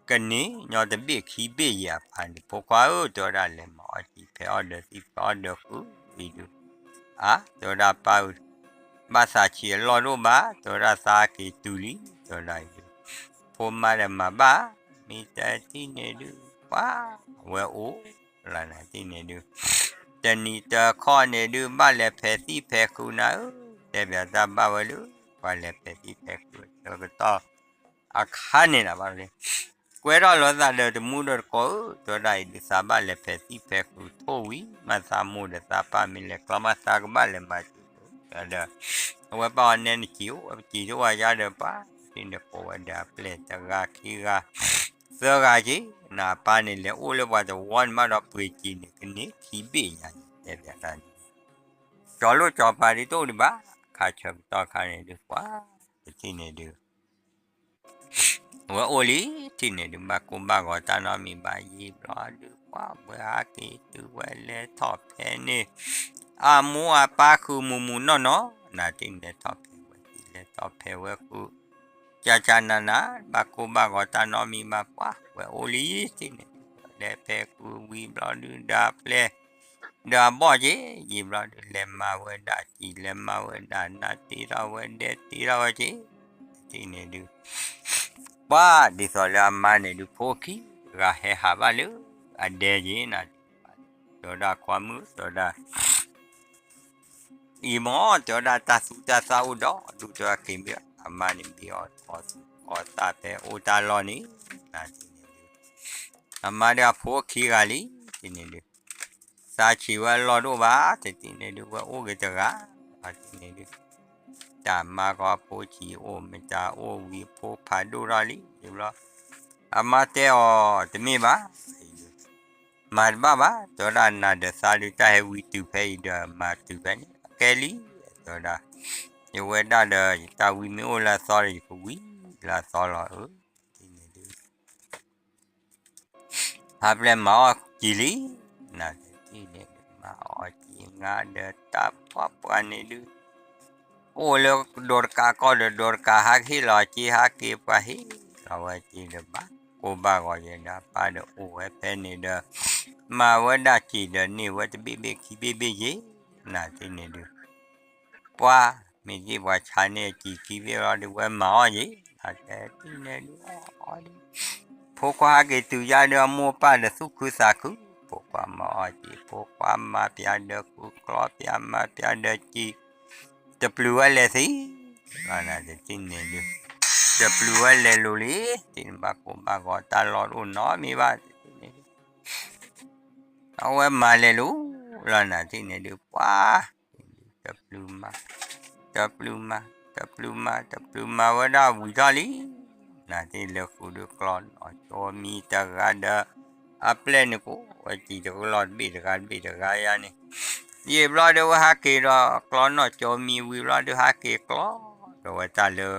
ကန့ၢ်ညီတဘ့ၣ်ခံဘ့ၣ်ယဲၢ်အဖါန့ၣ် ဖိခွါဧၢ တဲဝဲဒၣ် လဲၤမၤအီၣ်စံာ်ဖဲအီၣ်ဒီးသံၣ်ဖဲအီၣ်ဒီးဃုအံၤဒုး, အါ တဲဝဲဒၣ် ပၢ်ဧၢ, ဘၣ်သးဆံးအလီၢ်ဒိၣ်ဘၣ် တဲဝဲဒၣ် သးက့ၤတုၤလံ တဲဝဲဒၣ်အံၤဒုး, ဖိမါဒီးမၤဘၣ်, မ့ၢ်တထံၣ်န့ၣ်ဒုး ပှၤ ဝဲအိၣ်လၢနၤတထံၣ်န့ၣ်ဒုး, တနံၤတခီန့ၣ်ဒုး ဘၣ်လဲၤဖဲးသံၣ်ဖဲးဃုနၤဧၢ, တဲပၠးတၢ်ဘၣ်ဝဲလၢ ပှၤလဲၤဖဲးသံၣ်ဖဲးဃုဆၢကတီၢ် အခါန့ၣ်လီၤ ဘၣ်လၢ ကွဲထီၣ်လိာ်သးဒီးတမူဒီးတကိးဧၢ, တဲဝဲဒၣ်အံၤဒုး သးဘၣ်လဲၤဖဲးသံၣ်ဖဲးဃုထိၣ်ဝံၤ မ့ၢ်သးမိၢ်ဒီးသးပၢ်မ့ၢ်လဲၤကျီမး သးကဘၣ်လဲၤမၤစၢၤဒီး အဝဲပၢ်အီၤနဲနစံာ်အိၣ် ဝဲပစံာ်တအိၣ်ဝဲယါဒီးပှၤ တထံၣ်န့ၣ်ကိးဝဲဒီးအပျဲၢ်တဂၤခံဂၤ သၢဂၤက့ၤ, နပၢ်န့ၣ်လဲၤအိၣ်လၢပှၤတဝီန့ၣ်မးဒီးပှ့ၤစံာ်န့ၣ် ကန့ၢ်ခံဘ့ၣ်ညါန့ၣ် တဲပၠးတၢ်န့ၣ် ကၠီလိၣ်ကၠီပၤဒ်တအိၣ်ဒံးဘၣ်, ခါဆၢကတီၢ်ခါန့ၣ်ဒုး ပှၤ တထံၣ်န့ၣ်ဒုး ဝဲအိၣ်လံ ထံၣ်န့ၣ်ဒုး ဘၣ်ကိၢ်ဘၣ်ဂီၤတၢ်နီတမံၤဘၣ် ယံာ်ဘျီဒုး ပှၤဝဲဟးက့ၤတုၤဝဲလဲၤထီၣ်ဖဲန့ၣ် အမိၢ်အပၢ်ဃုာ်မုာ်မုာ်နီၢ်နီၢ် နၤတထံၣ်န့ၣ်လဲၤထီၣ်ဖဲဝဲ လဲၤထီၣ်ဖဲဝဲဃုာ် ကၠၢ်ကၠၢ်နးနး ဘၣ်ကိၢ်ဘၣ်ဂီၤတၢ်နီတမံၤဘၣ် ပှၤဝဲအိၣ်လံ ထံၣ်န့ၣ်ဒုး လဲၤဖဲဃုာ်ဝံၤဘျီဒုးဒီးအပျဲၢ် ဒီးအဘီၣ်က့ၤ ယံာ်ဘျီဒုး လဲၤမၤဝဲဒၣ်စံာ် လဲၤမၤဝဲဒၣ်နးတ့ထီၣ်ဝဲဒဲတ့ထီၣ်ဝဲက့ၤ တထံၣ်န့ၣ်ဒုး ပှၤဒ်သိးလၢအမါန့ၣ်ဒုး ဖိခံဂၤဟဲဟးဘၣ်လၢအဒဲက့ၤနၤ တဲဝဲဒၣ် ခွါမုၣ် တဲဝဲဒၣ် အံၤမ့ၢ် တဲဝဲဒၣ်တၢ်သူတၢ်သၣ်အိၣ်ဒီးဒူၣ် တဲဝဲက့ၤမ့ၢ် အမါန့ၣ်ဘ့ၣ်အီၤ အီၣ်တၢ်ဖဲအိၣ်တၢ်လီၢ်န့ၣ် နၤတထံၣ်န့ၣ်ဒုး အမါဒီးအဖိခံဂၤလံ တထံၣ်န့ၣ်ဒုး သးဆံးဝဲအလီၢ်တအိၣ်ဘၣ် တထံၣ်န့ၣ်ဒုး ဝဲအိၣ်က့ၤတဂၤ တထံၣ်န့ၣ်ဒုး တၢ်မါဃီအဖိဆံးအိၣ် မတၤအိၣ်ဝံၤဖိဖးဒိၣ်ထီၣ်လံ ယံာ်ဘျီ အမါတဲအီၤ တမ့ၢ်ဘၣ် မၤတဘၣ်ဘၣ် တဲဝဲဒၣ် နၤဒီးသးဒုး တၢ်ဟဲဝံတုၤဖဲအံၤဒီး မၤတုၤဖဲန့ၣ် အကဲလံ တဲဝဲဒၣ် ယဝဲဒၣ်ဒီး ယတၢ်ဝံမ့ၢ်အိၣ်လၢအသီဒီး ယကဝံလၢအသီလီၤဧၢ တထံၣ်န့ၣ်ဒုး ဟးပျဲၢ်မၤအီၣ်စံာ်လံ နၤတထံၣ်န့ၣ်ဒုး မၤအီၣ်စံာ် ငါဒီးတၢ်ပှၢ်ပှၢ်န့ၣ်ဒုး အိၣ်လၢဒိးတကးကီၢ်ဒီး ဒိးတကးဟးကဟ့ၣ်လီၤစ့ ဟးက့ၤပှၤဟ့ၣ်လီၤဝဲစ့ဒီး ဘၣ်ကိၢ်ဘၣ်ဂီၤယဲဒၣ် ပၢ်ဒီးအိၣ်ဝဲဖဲန့ၣ်ဒီး မၤဝဲဒၣ်စံာ်ဒီးန့ၢ်ဝဲတဘ့ၣ်ဘ့ၣ်ခံဘ့ၣ်ဘ့ၣ်ယဲ နၤတထံၣ်န့ၣ်ဒုး ပှၤမ့ၢ်သ့ၣ်ပှၤဆါန့ၢ်အစံာ်ခံဘ့ၣ်လီၤဒုး ဝဲမၤအီၣ်ယဲ နၤတထံၣ်န့ၣ်ဒုး အီၣ်အီၣ်ဒုး ဖိခွါဟးက့ၤတုၤယါဒီး အမိၢ်ပၢ်ဒီးသူၣ်ခုသးခု ဖိခွါမၤအီၣ်စံာ် ဖိခွါမၤပၠးဒီးဃုာ် ကျီပၠးမၤပၠးဒီးစံာ် တပျုၤဝဲလဲၤသံ လီၤနၤတထံၣ်န့ၣ်ဒုး တပျုၤဝဲလဲၤလိၤလံ တထံၣ်န့ၣ်ဘၣ်ကိၢ်ဘၣ်ဂီၤတၢ်လီၢ်တအိၣ်နီတမံၤဘၣ် တထံၣ်န့ၣ်ဒုး အဝဲမၤလဲၤလိၤ လီၤနၤတထံၣ်န့ၣ်ဒုး ပှၤ တပျုၤမၤ တပျုၤမၤ တပျုၤမၤ တပျုၤမၤဝဲဒၣ်ဝံၤထီၣ်လံ နၤတထံၣ်လဲၤဃုာ်ဒုးကျီနီၣ်ကၠိမံၤတဂၤဒီး အပျဲၢ်န့ၣ်ကိးဝဲစံာ်တကလီၢ် တဘ့ၣ်တဂၤတဘ့ၣ်တဂၤယါန့ၣ် ယံာ်ဘျီဒုးဝဲဟးက့ၤဒီးကျီနီၣ်ကၠိမံၤဝံၤဘျီဒုး ဟးက့ၤကျီဒီးဝဲတၢ်လၢ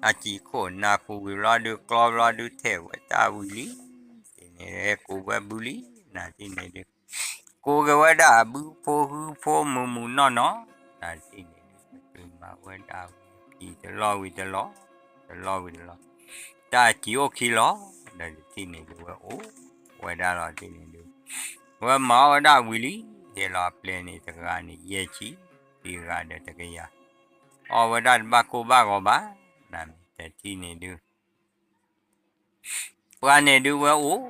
အစံာ်ခိၣ်နၢ်ပူၤဝံၤဘျီဒုး ကျီဘျီဒုးထဲးဝဲတၢ်ဝံၤလံ တထံၣ်န့ၣ် ဟဲကိးဝဲဘုလံ နၤတထံၣ်န့ၣ်ဒုး ကိးက့ၤဝဲဒၣ်အဘုဖိဟုဖိမုာ်မုာ်နီၢ်နီၢ် နၤတထံၣ်န့ၣ်ဒုး တပျုၤမၤဝဲဒၣ်ဝံၤ စံာ်တလီၢ်ဝံၤတလီၢ် တလီၢ်ဝံၤတလီၢ် တၢ်စံာ်အိၣ်ခံလီၤ ဒီးတထံၣ်န့ၣ်ဒုး ဝဲအိၣ်ဝဲဒၣ်လီၤတထံၣ်န့ၣ်ဒုး ဝဲမၤအီၣ်ဝဲဒၣ်ဝံၤလံ ဟ့ၣ်လီၤအပျဲၢ်န့ၣ်တဂၤန့ၣ် ယဲၢ်ဆံ ခံဂၤဒီးတကယၤ အီၣ်ဝဲဒၣ်တဘၣ်ကိၢ်ဘၣ်ဂီၤဘၣ် နၤမ့ၢ်တထံၣ်န့ၣ်ဒုး ပှၤန့ၣ်ဒုးဝဲအိၣ်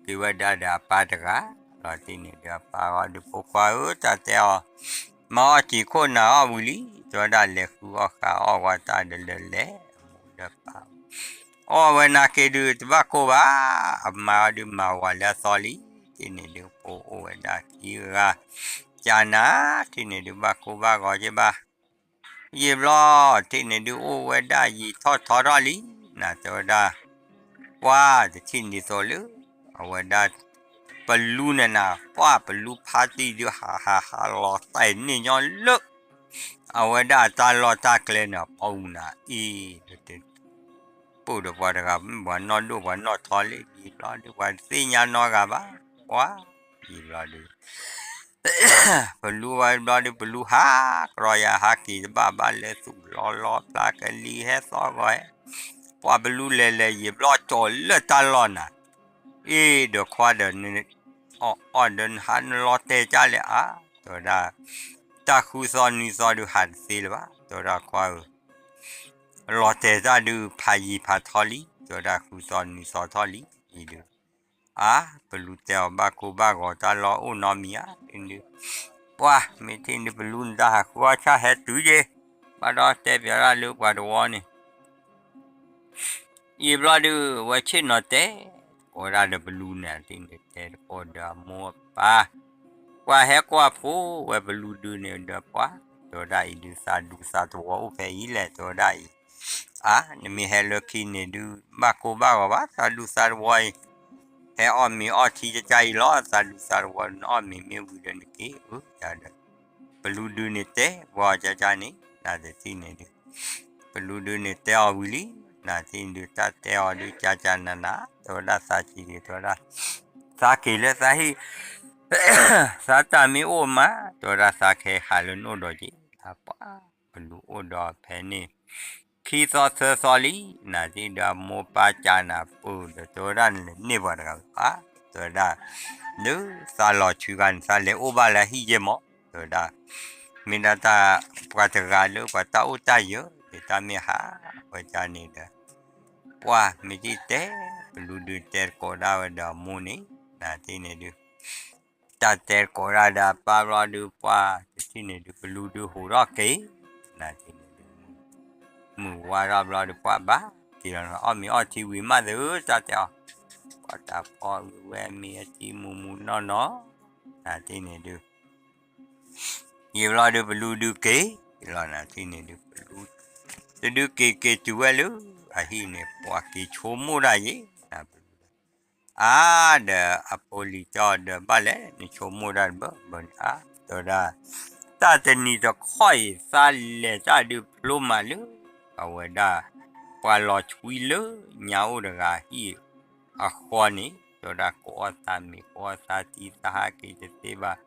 က့ၤဝဲဒၣ်ဒီးအပၢ်တဂၤ လီၤတထံၣ်န့ၣ်ဒုး အပၢ်ဂီၢ်ဒုး ဖိခွါဧၢ တၢ်တဲအီၤ မၤအီၣ်စံာ်ခိၣ်နၢ်အီၣ်ဝံၤလံ တဲဝဲဒၣ်လဲၤဃုအီၣ်ဃာ်အီၣ်ဝဲတၢ်ဒီးလၢလဲၤ အမိၢ်ဒီးပၢ် အီၣ်ဝဲနာ်က့ၤဒုး တဘၣ်ကိၢ်ဘၣ် အမါအီၤဒုးမၤဝၤလၢအသီလံ တထံၣ်န့ၣ်ဒုး ဖိအိၣ်ဝဲဒၣ်ခံဂၤ ကနၤ တထံၣ်န့ၣ်ဒုး ဘၣ်ကိၢ်ဘၣ်ဂီၤက့ၤဘၣ် ယံာ်ဘျီ တထံၣ်န့ၣ်ဒုး အိၣ်ဝဲဒၣ်ယံာ်ထီၣ်ထီထီၣ်လံ နၤတဲဝဲဒၣ် ပှၤတထံၣ်န့ၣ်သိးလၢ အဝဲဒၣ် ပလူနနၤ ပှၤပလူဖါတံၢ်ဒုး ဟးဟးဟးလီၤတဲာ်န့ၢ်ညီလၢ အဝဲဒၣ်အတၢ်လီၢ်တၢ်ကျဲန့ၣ် အပူၤနၤအံၤ ပူၤဒီးပှၤတဂၤ ပှၤနီၢ်ဒိၣ်ပှၤနီၢ်ထီလံ ယံာ်ဘျီဒုး ပှၤတသ့ၣ်ညါနီတဂၤဘၣ် ပှၤ ယံာ်ဘျီဒုး ပလူဝဲဘျီဒုး ပလူဟးကြီယၤ ဟးက့ၤတဘၣ်ဘၣ်လၢသူၣ်လီၤလီၤ ပျၢ်ကလံၤဟဲသီဂီၤဟဲ ပှၤပလူလဲၤလဲၤယံာ်ဘျီကၠီၤလၢတၢ်လီၢ်နၤ, အ့ၣ်ဒီးခွါဒီး အီၣ်အီၣ်ဒီးနဟးနလီၤတဲာ်ကၢ်လဲၣ်အါ, တဲဝဲဒၣ်, တၢ်ဃုသီနွံသီဒုးဟးတသ့လၢၤဘၣ်, တဲဝဲဒၣ်ခွါဧၢ လီၤတဲာ်တၢ်ဒုးဖးယံာ်ဖးထီလံ, တဲဝဲဒၣ်ဃုသီနွံသီထီၣ်လံ, အံၤဒုး, အါ, ပလူတဲအီၤဘၣ်ကိၢ်ဘၣ်ဂီၤတၢ်လီၢ်အိၣ်နီတမံၤဧါ, ဒုး, ပှၤမ့ၢ်ထံၣ်ဒုးပလူနတၢ်ဟးဃုအီၣ်ဆၣ်ဟဲတုၤယ့ၢ်, ဘၣ်ဒီးတဲပၠးဒၣ်လၢပှၤတဝီန့ၣ် ယံာ်ဘျီဒုး ဝဲဆ့ၣ်နီၤတဲ, ကိးဒၣ်ဒီးပလူန့ၣ် တဲတကိးဒီးအမိၢ်အပၢ်, ပှၤဟဲကွၢ်ဖိဝဲပလူဒုန့ၣ်ဒီးပှၤ, တဲဝဲဒၣ်အံၤဒုး သးဒူသးတဝီအိၣ်ဖဲအံၤလဲၣ် တဲဝဲဒၣ်အံၤ, အါ, နမ့ၢ်ဟဲလၢခံန့ၣ်ဒုး ဘၣ်ကိၢ်ဘၣ်ဂီၤဘၣ် သးဒူသးတဝီအံၤ, ဟဲအီၣ်မ့ၤအီထံကကါအံၤလီၤ သးဒူသးတဝီ နအီၣ်မ့ၤမ့ၢ်ဝံၤဒီးနက့ၤဧၢ, ယၤဒီး ပလူဒုန့ၣ်တဲဝဲအီၤကကန့ၣ် နတထံၣ်န့ၣ်ဒုး, ပလူဒုန့ၣ်တဲအီၤဝံၤလံ, နတထံၣ်န့ၣ်ဒုး တၢ်တဲအီၤဒုး ကကနၤနၤ တဲဝဲဒၣ်သးက့ၤဒုး တဲဝဲဒၣ်, သးက့ၤလၢသးဟံၣ်, သးတၢ်မ့ၢ်အိၣ်မး တဲဝဲဒၣ်သးကဟဲဟးလၢနအိၣ်ဒီးက့ၤ, ပှၤ, ပလူအိၣ်ဒီးဖဲန့ၣ် ခံသီသၢသီလံ, နတထံၣ်ဒုးအမိၢ်ပၢ်ကနၤပၢၢ်ဒီး တဲဝဲဒၣ်နလဲၤန့ၢ်ပှၤတဂၤဧါ, တဲဝဲဒၣ်, လၢသးလီၤဆှုဂၤန့ၣ် သးလဲၤအိၣ်ဘၣ်လၢဟံၣ်ယဲၢ်မး, တဲဝဲဒၣ်, မ့ၢ်ဒၣ်တၢ်ပှၤတဂၤလၢပှၤတၢ်အိၣ်တၢ်ယၢၤ ဒ်တၢ်မ့ၢ်ဟးဝဲဒၣ်န့ၣ်ဒီး, ပှၤမ့ၢ်တံၢ်တဲ, ပလူဒုးတဲတကိးဒၣ်ဝဲဒီးအမိၢ်န့ၣ်, နတထံၣ်န့ၣ်ဒုး တၢ်တဲတကိးဒၣ်ဒီးအပၢ်ဘျီဒုး ပှၤတထံၣ်န့ၣ်ဒုး ပလူဒုးဟူးထီၣ်က့ၤ, နတထံၣ်န့ၣ်ဒုး မုၢ်ဝါထီၣ်ဘျီဒုး ပှၤဘၣ်က့ၤလီၤ အီၣ်မ့ၤအီထံဝံၤမးသ့ဧၢ တၢ်တဲအီၤ, ပှၤတၢ်ဖီဝံၤဝဲမ့ၤအထံမူးမူးနီၢ်နီၢ်, နတထံၣ်န့ၣ်ဒုး ယံာ်ဘျီဒုး ပလူဒုးက့ၤလီၤ နတထံၣ်န့ၣ်ဒုး ပလူ တဒုးက့ၤက့ၤတုၤဝဲလၢအဟံၣ်န့ၣ် ပှၤက့ၤဆိကမိၣ်ဒၣ်ယဲၢ်, နပလူဒီး အါဒီးအဖိလံၤတဲအီၤဒီး ဘၣ်လဲၣ် နဆိကမိၣ်ဒၣ်တဘၢဘၢန့ၣ် အါ တဲဝဲဒၣ်, တၢ်တနံၤတခီအံၤ သးလဲၤတၢ်ဒုးဖျိမးလၢ အဝဲဒၣ် ပှၤလီၤဆွံလၢညါအိၣ်တဂၤဟံၣ်အဃီန့ၣ် တဲဝဲဒၣ် ကအီၣ်သးမ့ၤ ကအီၣ်သးထံ သးဟးက့ၤတသ့ဘၣ်,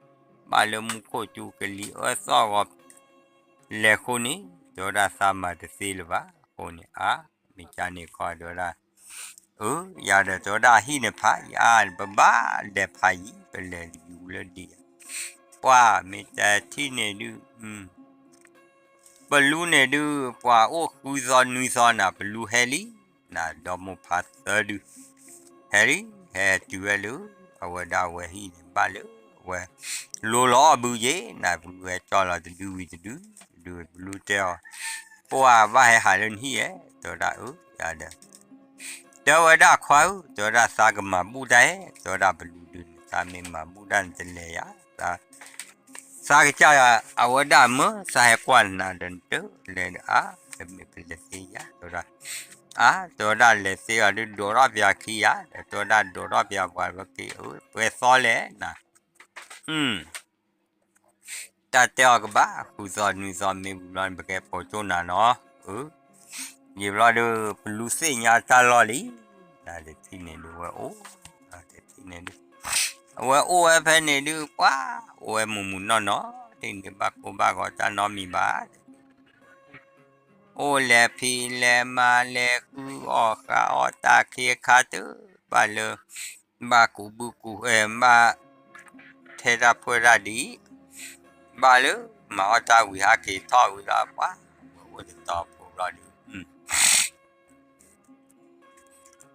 ဘၣ်လၢမူခိၣ်စူၤကလံၤအၢသီၣ်ဂီၤ လဲၤဃိန့ၣ် တဲဝဲဒၣ် သးမၤတသ့လၢၤဘၣ်အဃိန့ၣ် အါ မ့ၢ်ကန့ၣ်ခီ တဲဝဲဒၣ်, အၢ ယၤဒီး တဲဝဲဒၣ် အဟံၣ်န့ၣ်ဖးယံၤ အါ ပဘၣ်လဲၤဖးယံၤ ပလဲၤယူၤလၢဒံးယၤ, ပှၤမ့ၢ်တထံၣ်န့ၣ်ဒုး ပလူန့ၣ်ဒုး ပှၤအိၣ်ဃုသီနွံသီနၤ ပလူဟဲလံ, နဒီမိၢ်ဖးသၢဒုး ဟဲလံ, ဟဲတုၤဝဲလၢ အဝဲဒၣ်အဝဲဟံၣ်န့ၣ် ဘၣ်လၢ အဝဲ လိၤလီၤအီၣ်ဘုယ့ၤ နပလူဟဲကၠီလီၤတဒုဝံၤတဒု, ဒုပလူတဲအီၤ, ပှၤဘၣ်ဟဲဟးလၢနဟံၣ်ဧါ တဲဝဲဒၣ်အၢ ယၤဒီး တဲဝဲဒၣ်ခွါဧၢ တဲဝဲဒၣ်သးကမၤဘူၣ်တၢ်ဧါ တဲဝဲဒၣ်ပလူဒုးန့ၣ် သးမ့ၢ်မၤဘူၣ်တၢ်န့ၣ်တလဲၤယၤ သး သးကစၢ်အဝဲဒၣ်မၢ သးဟဲကွၢ်နၤဒီးနတလဲၤဒီးအါ တမ့ၢ်ပလဲၤသ့ယၤ တဲဝဲဒၣ်, အါ တဲဝဲဒၣ်လဲၤသ့အီၤဒုးဒိးထီၣ်ပၠးခံယၤ ဒီးတဲဝဲဒၣ်ဒိးထီၣ်ပၠးပှၤဘၣ်က့ၤ ပှဲၤသီလဲၣ်နၤ တၢ်တဲအီၤကဘၣ် ဃုသီနွံသီမ့ၢ်ဝံၤဘျီန့ၣ် ပကဲပိာ်ကၠိၣ်နၤနီၤ, အၢ, ယံာ်ဘျီဒီး ပလူသ့ၣ်ညါတၢ်လီၢ်လံ, နတထံၣ်န့ၣ်ဒုးဝဲအိၣ်, နတထံၣ်န့ၣ်ဒုး, အဝဲအိၣ်ဝဲဖဲန့ၣ်ဒုး ပှၤအိၣ်ဝဲမုၢ်မုၢ်နီၢ်နီၢ်, တန့ၢ်ဘၣ်ကိၢ်ဘၣ်ဂီၤတၢ်နီတမံၤဘၣ် အိၣ်လဲၤဖံးလဲၤမၤလဲၤဃုအီၣ်ဃုအီၣ်တၢ်ခ့အခါတဘၣ်လၢ ဘၣ်ကူးဘုကူး, ဘၣ်ထဲတၢ်ဖှဲၣ်တၢ်ဒ်အံၤ, ဘၣ်လၢမၤအီၣ်တၢ်ဝံၤဟးက့ၤထီၣ်ဝံၤလီၤပှၤ, အဝဲအိၣ်တတီၤဖိဘျီဒုး,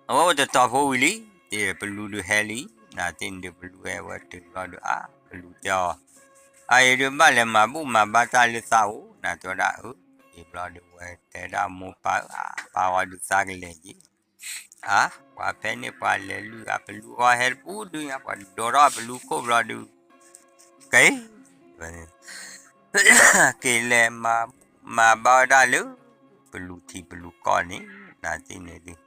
အဝဲအိၣ်တတီၤဖိဝံၤလံ, တပလူဒုးဟဲလံ, နတထံၣ်န့ၣ်ဒုးပလူဟဲဝဲတုၤဘျီဒုးအါ, ပလူတဲအီၤ, အအံၤဒုးဘၣ်လဲၤမၤဘူၣ်မၤဘါ တၢ်လၢသးအိၣ်, နတဲဝဲဒၣ်အၢ, ယံာ်ဘျီဒုးဝဲတဲဒၣ်မိၢ်ပၢ်ဧၢ, အပၢ်ဝဲဒုးသးကလဲၤယံၤ အါ, ပှၤဖဲန့ၣ်ပှၤလဲၤလုၢ်အပလူဃီဟဲတပူၤဒုးညါ, ပှၤဒိးထီၣ်အပလူခိၣ်ဘျီဒုး, က့ၤ, က့ၤလဲၤမၤဘူၣ်မၤဘါဝဲဒၣ်လၢ ပလူထံပလူကီၢ်န့ၣ်, နတထံၣ်န့ၣ်ဒုး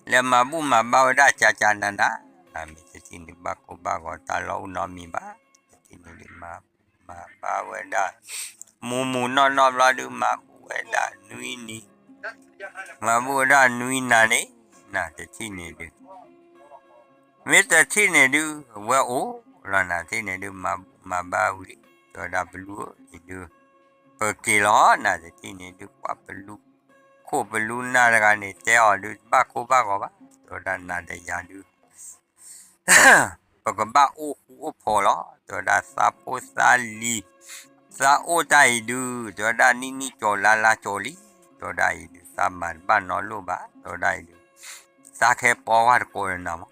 လဲၤမၤဘူၣ်မၤဘါဝဲဒၣ်ကကနၤနၤ, နမ့ၢ်တထံၣ်န့ၣ်ဘၣ်ကိၢ်ဘၣ်ဂီၤတၢ်လီၢ်အိၣ်နီတမံၤဘၣ်, တထံၣ်န့ၣ်ဒုးမၤဘူၣ်မၤဘါဝဲဒၣ်, မုၢ်မုၢ်နီၢ်နီၢ်ဘျီဒုး မၤဘူၣ်ဝဲဒၣ်နွံနံၤ, မၤဘူၣ်ဝဲဒၣ်နွံနၤန့ၣ်, နတထံၣ်န့ၣ်ဒုး မ့ၢ်တထံၣ်န့ၣ်ဒုး အဝဲအိၣ်လီၤ နတထံၣ်န့ၣ်ဒုး မၤဘူၣ်မၤဘါဝံၤလံ, တဲဝဲဒၣ်ပလူဧၢ, ယဒုး ပက့ၤလီၤ နတထံၣ်န့ၣ်ဒုး ပှၤပလူ ခိၣ်ပလူနၢ်တဂၤန့ၣ် တဲအီၤဒုး တဘၣ်ကိၢ်ဘၣ်ဂီၤဘၣ်, တဲဝဲဒၣ် နၤဒီးယၤဒုး ပကဘၣ်အိၣ်ဃူအိၣ်ဖိးလီၤ, တဲဝဲဒၣ် သးဖိသးလံၤ သးအိၣ်တၢ်အံၤဒုး တဲဝဲဒၣ် နံၣ်နံၣ်ကၠီၤလါလါကၠီၤလံ, တဲဝဲဒၣ်အံၤဒုး သးမၤတဘၣ်နီတလိၣ်ဘၣ်, တဲဝဲဒၣ်အံၤဒုး သးကဟဲပီဝဲတကိးဒီးနၤမး,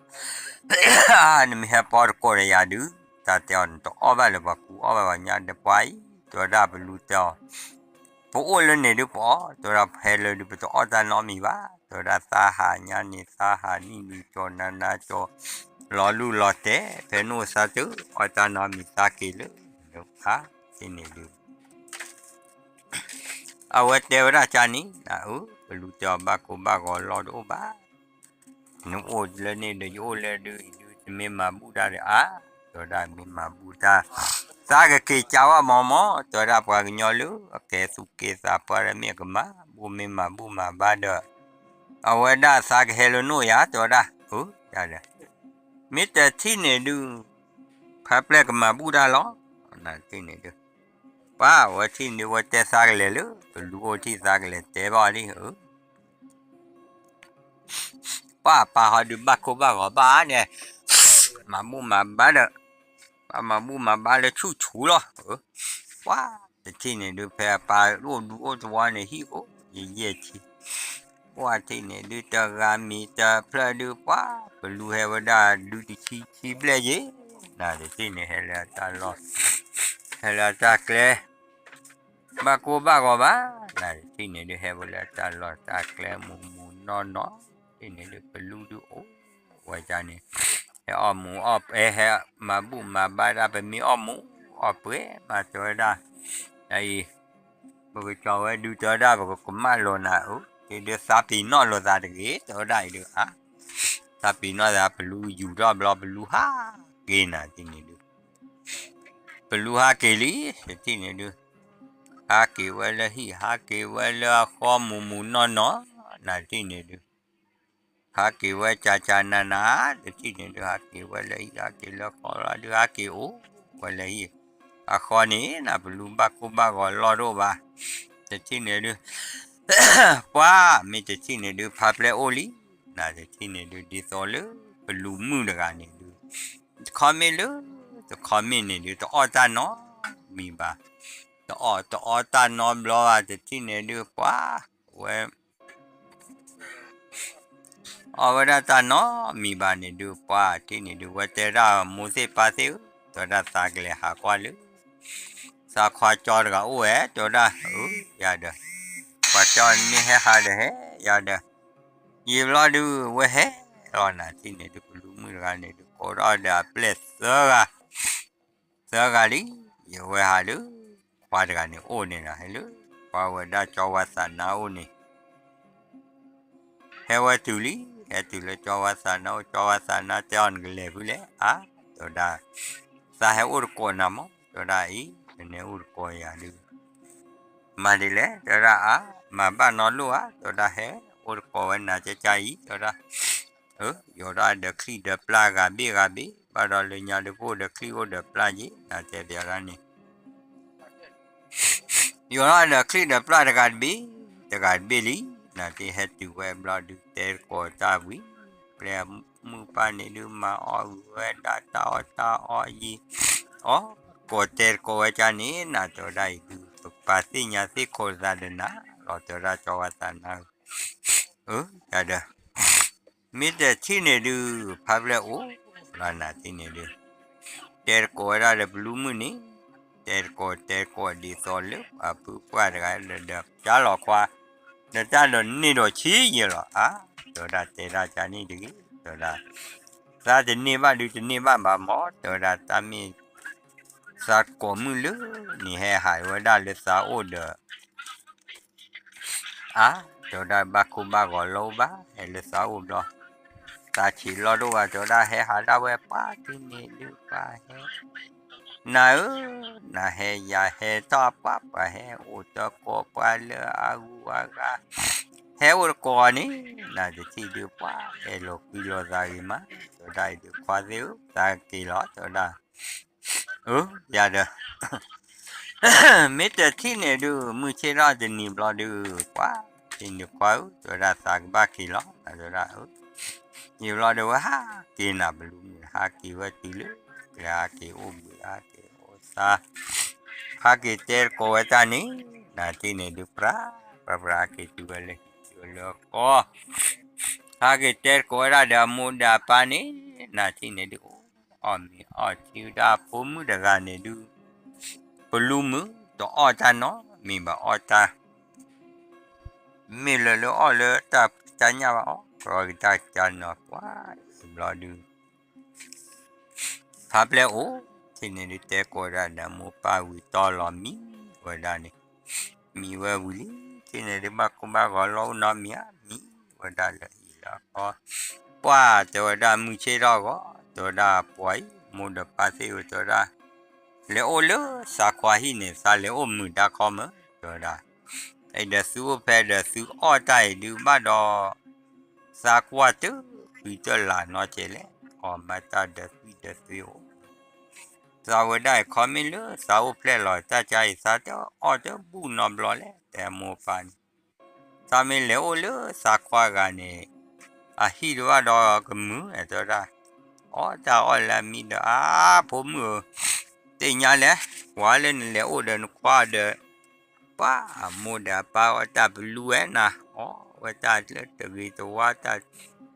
နမ့ၢ်ဟဲပီတကိးဒီးယၤဒုး တၢ်တဲအီၤ နတအီၣ်ဘၣ်လၢပှၤကူအီၣ်ဘၣ်ပှၤညါဒီးပှၤအံၤ, တဲဝဲဒၣ် ပလူတဲအီၤ ပအိၣ်လၢန့ၣ်ဒုးပအီၣ်, တဲဝဲဒၣ်ဖဲလၢဒုး ပတအီၣ်တၢ်နီတမံၤဘၣ်, တဲဝဲဒၣ် သးဟးညါန့ၣ် သးဟးနံၣ်နံၣ်ကၠီၤနၤနၤကၠီၤ လီၤလူၢ်လီၤတဲာ် ဖဲနအိၣ်သးတအီၣ်တၢ်နီတမံၤ သးက့ၤလၢ ဖးတထံၣ်န့ၣ်ဒုး အဝဲတဲဝဲဒၣ်ကန့ၣ် နအၢ ပလူတဲအီၤ ဘၣ်ကိၢ်ဘၣ်ဂီၤလီၢ်တအိၣ်ဘၣ်, နအိၣ်လၢန့ၣ်ဒီး ယအိၣ်လၢဒုး အံၤဒုး တမ့ၢ်မၤဘူၣ်တၢ်ဒီးအါ, တဲဝဲဒၣ် မ့ၢ်မၤဘူၣ်တၢ် သးကက့ၤကးဝဲမီၤမီၤ, တဲဝဲဒၣ် ပှၤကညီလၢအကဲသူၣ်က့သးပှၢ်ဒီး မ့ၢ်အကမၤဘူၣ် မ့ၢ်မၤဘူၣ်မၤဘါဒီး အဝဲဒၣ်သးကဟဲလၢနအိၣ်ယၤ, တဲဝဲဒၣ် အၢ ယၤဒီး မ့ၢ်တထံၣ်န့ၣ်ဒုး ဖါပျဲၢ်ကမၤဘူၣ်တၢ်လီၤ, နထံၣ်န့ၣ်ဒုး ပှၤဝဲထံၣ်န့ၣ် ဝဲတဲသးကလဲၤလၢ ပလူအိၣ်ထံၣ်သးကလဲၤတဲဘၣ်အီၤဒ် အၢ ပှၤပၢ်ဟီဒုးဘၣ်ကိၢ်ဘၣ်ဂီၤဘၣ်န့ၣ် မၤဘူၣ်မၤဘါဒီး ပှၤမၤဘူၣ်မၤဘါလၢဆူၣ်ဆူၣ်လီၤ, ပှၤတထံၣ်န့ၣ်ဒုး ဖဲအပၢ်အိၣ်ဒူအိၣ်သဝီန့ၣ် ဟံၣ်အိၣ်ယဲၢ်ယဲၢ်ဆံ, ပှၤထံၣ်န့ၣ်ဒုး တဂၤမံၤတဖျၢၣ်ဒုး ပှၤပလူဟဲဝဲဒၣ်ဒုတဆံဆံဘျဲၣ်ယဲၢ်, နတထံၣ်န့ၣ် ဟဲလၢအတၢ်လီၢ် ဟဲလၢအတၢ်ကျဲ ဘၣ်ကိၢ်ဘၣ်ဂီၤဘၣ်, နတထံၣ်န့ၣ်ဒုး ဟဲဝဲလၢအတၢ်လီၢ်တၢ်ကျဲ မူးမူးနီၢ်နီၢ်, ထံၣ်န့ၣ်ဒုး ပလူဒုးအိၣ်ဝဲဒၣ်န့ၣ် ဟဲအီၣ်မူးအီၣ်ပှဲၤ ဟဲမၤဘူၣ်မၤဘါဒၣ် ပမ့ၢ်အီၣ်မူးအီၣ်ပှဲၤမး တဲဝဲဒၣ်, အံၤ ပကကၠီၤဝဲဒုး တဲဝဲဒၣ် ပကကမၣ်လိာ်နၤ အၢ ဒုးသးပ့ၤနီၣ်လိာ်သးတဂ့ၤ တဲဝဲဒၣ်အံၤဒုး အါ သးပ့ၤနီၣ်သး ပလူယူၤထီၣ်ဘျီ ပလူဟးက့ၤနၤ ထံၣ်န့ၣ်ဒုး ပလူဟးက့ၤလံ တထံၣ်န့ၣ်ဒုး ဟးက့ၤဝဲလၢဟံၣ် ဟးက့ၤဝဲလၢအဃီ မူးမူးနီၢ်နီၢ် နတထံၣ်န့ၣ်ဒုး ဟးက့ၤဝဲကၢ်ကၢ်နၤနၤ တထံၣ်န့ၣ်ဒုး ဟးက့ၤဝဲလၢဟံၣ် ဟးက့ၤလၢဃီလီၤဒုး ဟးက့ၤအိၣ်ဝဲလၢဟံၣ် အဃီန့ၣ် နပလူဘၣ်ကိၢ်ဘၣ်ဂီၤလီၢ်တအိၣ်ဘၣ် တထံၣ်န့ၣ်ဒုး ပှၤမ့ၢ်တထံၣ်န့ၣ်ဒုး ဖါပျဲၢ်အိၣ်လံ နတထံၣ်န့ၣ်ဒုး ဒ်သိးလၢပလူမုၣ်တဂၤန့ၣ်ဒုး တခီမ့ၢ်လၢ တခီမ့ၢ်န့ၣ်ဒုး တအီၣ်တၢ်နီတမံၤဘၣ် တအီၣ်တအီတၢ်နီတဘျီဘၣ် တထံၣ်န့ၣ်ဒုး ပှၤဝဲ အီၣ်ဝဲဒၣ်တၢ်နီတမံၤဘၣ်န့ၣ်ဒုး ပှၤထံၣ်န့ၣ်ဒုး ဝဲတဲဒၣ်မိၢ်သ့ၣ်ပၢ်သ့ၣ်ဧၢ တဲဝဲဒၣ် သးကလဲၤဟးကွၢ်လၢ သးခွါကၠီတဂၤအိၣ်ဝဲ တဲဝဲဒၣ် အၢ ယၤဒီး ပှၤကၠီန့ၣ်မ့ၢ်ဟဲဟးဒီးဟဲ ယၤဒီး ယံာ်ဘျီဒုး ဝဲဟဲလီၤ နထံၣ်န့ၣ်ဒုး ပလူမုၣ်တဂၤန့ၣ်ဒုး ကိးထီၣ်ဒီးအပျဲၢ်သၢဂၤ သၢဂၤလံ ယဝဲဟးလၢ ပှၤတဂၤန့ၣ်အိၣ်န့ၣ်လီၤ ဟဲလၢ ပှၤဝဲဒၣ်ကၠီဝါသးနါအိၣ်န့ၣ် ဟဲဝဲတုၤလံ ဟဲတုၤလၢကၠီဝါသးနါအိၣ် ကၠီဝါသးနါတဲအီၤ နကလဲၤဖုလဲၣ် အါ တဲဝဲဒၣ် သးဟဲအိၣ်တကိးနၤမး တဲဝဲဒၣ်အံၤ နနဲအိၣ်တကိးယၤဒုး မၤဒ်လဲၣ် တဲဝဲဒၣ်အါ မၤဘၣ်နီတလိၣ်ဧါ တဲဝဲဒၣ် ဟဲအိၣ်တကိးဝဲနၤကကါအံၤ တဲဝဲဒၣ် အၢ ယိၤထီၣ်ဒီးချံၣ်ဒီးပျၢ်ဂၤဘ့ၣ်ဂၤဘ့ၣ် ဘၣ်ဒီးလၢညါဒုး ပအိၣ်ဒီးချံၣ်အိၣ်ဒီးပျၢ်က့ၤ နတဲပျးဒၣ်န့ၣ် ယိၤထီၣ်ဒီးချံၣ်ဒီးပျၢ်တဂၤတဘ့ၣ် တဂၤတဘ့ၣ်လံ နတဟဲတုၤဝဲဘျီဒုး တဲတကိးတၢ်ဝံၤ ပျဲမုၣ်ပၢ်န့ၣ်ဒုး မၤအီၣ်ဂုၤဝဲဒၣ်တၢ်အီၣ်တၢ်အီယံၤ အီၣ်ကိးတဲတကိးဝဲကန့ၣ် နတဲဝဲဒၣ်အံၤဒုး ပပာ်သ့ၣ်ညါသ့ၣ်ခိးသးဒီးနၤလီၤ တဲဝဲဒၣ်ကၠီဝါသးနါ အၢ ယၤဒီး မ့ၢ်တထံၣ်န့ၣ်ဒုး ဖါပျဲၢ်အိၣ်လီၤ နထံၣ်န့ၣ်ဒုး တဲတကိးဝဲဒၣ်ဒီးပလူမုၣ်န့ၣ် တဲတကိးတဲတကိးဒ်သိးလၢပှၤဖုပှၢ်တဂၤဒီး ဒီးကၢ်လီၤခွါ ဒီးတၢ်ဒီးန့ၢ်ဒီးဆံးယဲၢ်လီၤ အါ တဲဝဲဒၣ်တဲဒၣ်ကန့ၣ်တဂ့ၤ တဲဝဲဒၣ် သးတန့ၢ်ဘၣ်ဒုးတန့ၢ်ဘၣ်ဘၣ်မး တဲဝဲဒၣ်တၢ်မ့ၢ် သးကိးမုၣ်လၢန့ၣ်ဟဲဟးဝဲဒၣ်လၢသးအိၣ်ဒီး အါ တဲဝဲဒၣ်ဘၣ်ခိၣ်ဘၣ်ဂီၤလီၢ်အိၣ်ဘၣ် ဟဲလၢသးအိၣ်ဘျီ သးဆံးလီၢ်ဒိၣ်ဘၣ် တဲဝဲဒၣ်ဟဲဟးဒၣ်ဝဲပှၤထံၣ်န့ၣ်ဒုးပှၤဟဲ နၤဧၢ နဟဲယၤဟဲထီၣ်ပှၤ ပှၤဟဲအိၣ်တကိးပှၤလၢအဂုၤအဂၤ ဟဲအိၣ်တကိးန့ၣ် နတထံၣ်ဒုးပှၤ အဲၣ်လိာ်ကွံလိာ်သးဂ့ၤမး တဲဝဲဒၣ်အံၤဒုး ခွါသ့ၣ်ဧၢ သးက့ၤလီၤ တဲဝဲဒၣ် အၢ ယၤဒီး မ့ၢ်တထံၣ်န့ၣ်ဒုး မုၢ်ဆ့ၣ်ထီၣ်တနံၤဘျီဒုး ပှၤ နၤတထံၣ်န့ၣ်ခွါဧၢ တဲဝဲဒၣ်သးကဘၣ်က့ၤလီၤ တဲဝဲဒၣ် ယံာ်ဘျီဒီးဝဲဟးက့ၤနၤ ပလူမုၣ်ဟးက့ၤဝဲတုၤလၢ ဟးက့ၤအိၣ်ဘှံးဟးက့ၤအိၣ်သါ ဟးက့ၤတဲတကိးဝဲတၢ်န့ၣ် နၤတထံၣ်န့ၣ်ဒုး ပြးပြးပြးဟးက့ၤတုၤဝဲလၢဟံၣ်တုၤဝဲလၢကီၢ် ဟးက့ၤတဲတကိးဝဲဒၣ်ဒီးအမိၢ်ဒီးအပၢ်န့ၣ် နၤတထံၣ်န့ၣ်ဒုး အိၣ်မ့ၤအီၣ်ထံဝဲဒၣ်ဖိမုၣ်တဂၤန့ၣ်ဒုး ပလူမုၣ်တအီၣ်တၢ်နီတမံၤဘၣ်အီၣ်တၢ် မ့ၢ်လၢလၢအီၣ်လၢတၢ်ဖံးတၢ်ညၣ်ဘၣ်အီၣ် ကရီကတၢၢ်ကတၢၢ်နီၤ ပှၤအံၤဘျီဒုး ဖးပျဲၢ်အိၣ် ထံၣ်န့ၣ်ဒုးတဲကိးဝဲဒၣ်ဒီးမိၢ်ပၢ်ဝံၤတီလီၤမံဝဲဒၣ်န့ၣ် မံဝဲဝံၤလံ ထံၣ်န့ၣ်ဒုးဘၣ်ကိၢ်ဘၣ်ဂီၤလီၤအိၣ်နီတမံၤဧါ မံဝဲဒၣ်လၢအံၤလၢအကီၢ် ပှၢ်တဲဝဲဒၣ်မုၢ်ဆ့ၣ်ထီၣ်ဂီၤ တဲဝဲဒၣ်ပှၤအံၤ မိၢ်ဒီးပၢ်သ့ၣ်ဧၢ တဲဝဲဒၣ် လဲၤအိၣ်လၢသးခွါဟံၣ်န့ၣ် သးလဲၤအိၣ်မုာ်ဒါခီမၢ် တဲဝဲဒၣ် အဲၣ်ဒိးသုအိၣ်ဖဲဒီးသုအီၣ်တၢ်အံၤဒုးဘၣ်ဒီး သးကွၢ်တဃံတလၤနီတစဲးလဲၣ် အီၣ်မးတၢ်ဒီးသွံၣ်ဒီးသွံၣ်အိၣ် သးဝဲဒၣ်အံၤခီမ့ၢ်လၢသးအိၣ်ဖျဲၣ်လီၤတၢ်ကါအံၤ သးတအီၣ်တဘူၣ်နီတဘျီလဲၣ် တဲမိၢ်ပၢ်န့ၣ် သးမ့ၢ်လဲၤအိၣ်လၢသးခွါဂၤန့ၣ် အဟံၣ်တဘၣ်ဒီးကမုာ် တဲဝဲဒၣ် အီၣ်တၢ်အီၣ်လၢအမံဒီး အါ ဖိမုၣ်ဧၢ သ့ၣ်ညါလဲၣ် ကွၢ်လၢနလဲၤအိၣ်ဒီးနခွါဒီး ပှၢ်အမိၢ်ဒီးအပၢ်အီၣ်တၢ်ပလူဝဲနၤ အီၣ်ဝဲတၢ်လၢတဂ့ၤတဝါတၢ်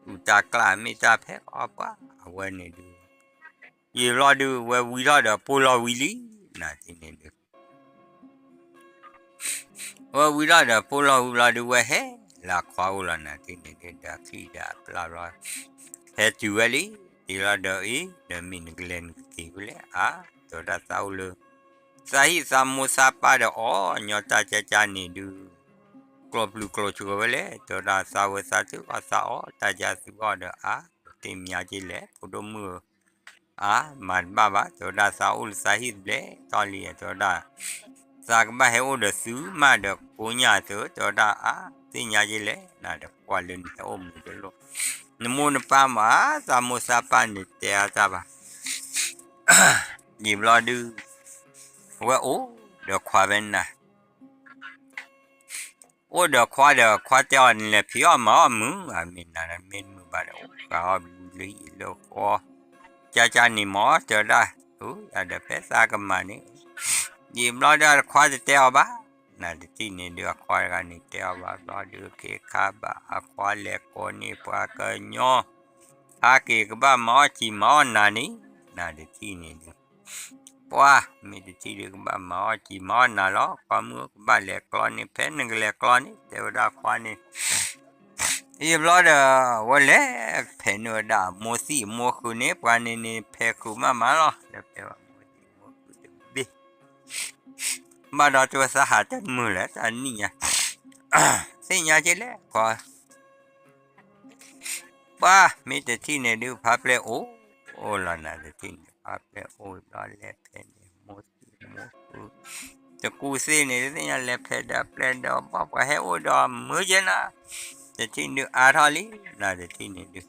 အုၣ်တၢ်ကျၢ်မ့ၢ်တၢ်ဖဲအီၣ်ပှၢ်အဝဲန့ၣ်ဒုး ယံာ်ဘျီဒုး ဝဲဝံထီၣ်ဒီးပိၢ်လီၤဝံၤလံ နၤတထံၣ်န့ၣ်ဒုး ဝဲဝံထီၣ်ဒီးပိၢ်လီၤဝံၤဘျီဒုး ဝဲဟဲလၢအခွါအိၣ်လီၤ နၤတထံၣ်န့ၣ်ဒုး ဒီးချံၣ်ဒီးအပျၢ်ဘျီ ဟဲတုၤဝဲလံ တ့လီၤဒီးအံၤ ဒီးမ့ၢ်နကလဲၤနကက့ၤဖဲလဲၣ် အါ တဲဝဲဒၣ်သးအိၣ်လၢ သးဟံၣ်သးမိၢ်သးပၢ်ဒီးအီၣ်ညီတၢ်ကၢကၢန့ၣ်ဒုး ကျိၤပျုၤကျိၤဆှၢဝဲလဲၣ် တဲဝဲဒၣ်သးဝဲသးသုအီၣ်သးအီၣ်တၢ်ကၢသုအီၣ်ဒီးအါ တသ့ၣ်မံၤက့လဲၣ် ဖိဒိၣ်မုၣ်ဧၢ အါ မၤတဘၣ်ဘၣ် တဲဝဲဒၣ်သးအိၣ်လၢသးဟံၣ်တဘျဲၣ်ထီၣ်လံ တဲဝဲဒၣ် သးကဘၣ်ဟဲအိၣ်ဒီးသုမးဒီးကိညၢ်သု တဲဝဲဒၣ်အါ သ့ၣ်ညါက့လဲၣ် နၤဒီးကွၢ်လၢနဟဲအိၣ်မုာ်တလိၣ် နမိၢ်နပၢ်မး သးမိၢ်သးပၢ်န့ၣ်တဲအါတၢ်ဘၣ် ယံာ်ဘျီဒုး အဝဲအိၣ်ဒီးခွါဖဲနၤ အိၣ်ဒီးခွါဒီးခွါတဲအီၤန့ၣ်လဲၤဖံးအီၣ်မၤအီၣ်မုာ် အမ့ၢ်နၤဒီးမ့ၢ်မုာ်ဘၣ်ဒီး အိၣ်ဃာ်အီၣ်ဘျုးလၢဟံၣ်လၢဃီ ကၢကၢန့ၣ်မ့ၢ်တဲဝဲဒၣ် အၢ ယၤဒီးဖဲသးကမၤန့ၣ် ယံာ်ဘျီဒုးအခွါတတဲအီၤဘၣ် နၤတထံၣ်န့ၣ်ဒုးအခွါတဂၤန့ၣ်တဲအီၤဘၣ်ဘျီဒုး ခ့ခါဘၣ်အခွါလဲၤကိးန့ၢ်ပှၤကညီ ဟးက့ၤကဘၣ်မၤအီၣ်စံာ်မၤအီၣ်နၤန့ၣ် နၤတထံၣ်န့ၣ်ဒုး ပှၢ် မ့ၢ်တထံၣ်ဒုးကဘၣ်မၤအီၣ်စံာ်မၤအီၣ်နၤလီၤ ခွါမုၣ်ကဘၣ်လဲၤကျီန့ၣ် ဖဲနကလဲၤကျီန့ၣ် တဲဝဲဒၣ်ခွါန့ၣ် ယံာ်ဘျီဒီး ဝဲလဲၤဖဲးန့ၢ်ဝဲဒၣ်မိၢ်သံၣ်မိၢ်ဃုာ်န့ၣ် ပှၤန့ၣ်န့ၣ် ဖဲးဃုာ်မးမးလီၤ လဲၤဖဲးဘၣ်မိၢ်သံၣ်မိၢ်ဃုာ်တဘ့ၣ် ဘၣ်ဒီးတဲဝဲသးဟးတမုာ်လဲၣ် တၢ်နံၣ်ညါ သ့ၣ်ညါက့လဲၣ် ခွါ ပှၢ် မ့ၢ်တထံၣ်န့ၣ်ဒုး ဖးပျဲၢ်အိၣ် အိၣ်လီၤနၤတထံၣ်န့ၣ် ဖးပျဲၢ်အိၣ်ဘျီလဲၤဖဲးန့ၢ်မိၢ်သံၣ်မိၢ်ဃုာ် တကူၣ်သ့ၣ်န့ၣ် တသ့ၣ်ညါလဲၤဖဲးဒီးပျဲၢ်ဒီးဘီၣ် ပှၤဟဲအိၣ်ဒီးမုာ်က့နၤ တထံၣ်ဒုးအါထီၣ်လံ နၤတထံၣ်န့ၣ်ဒုး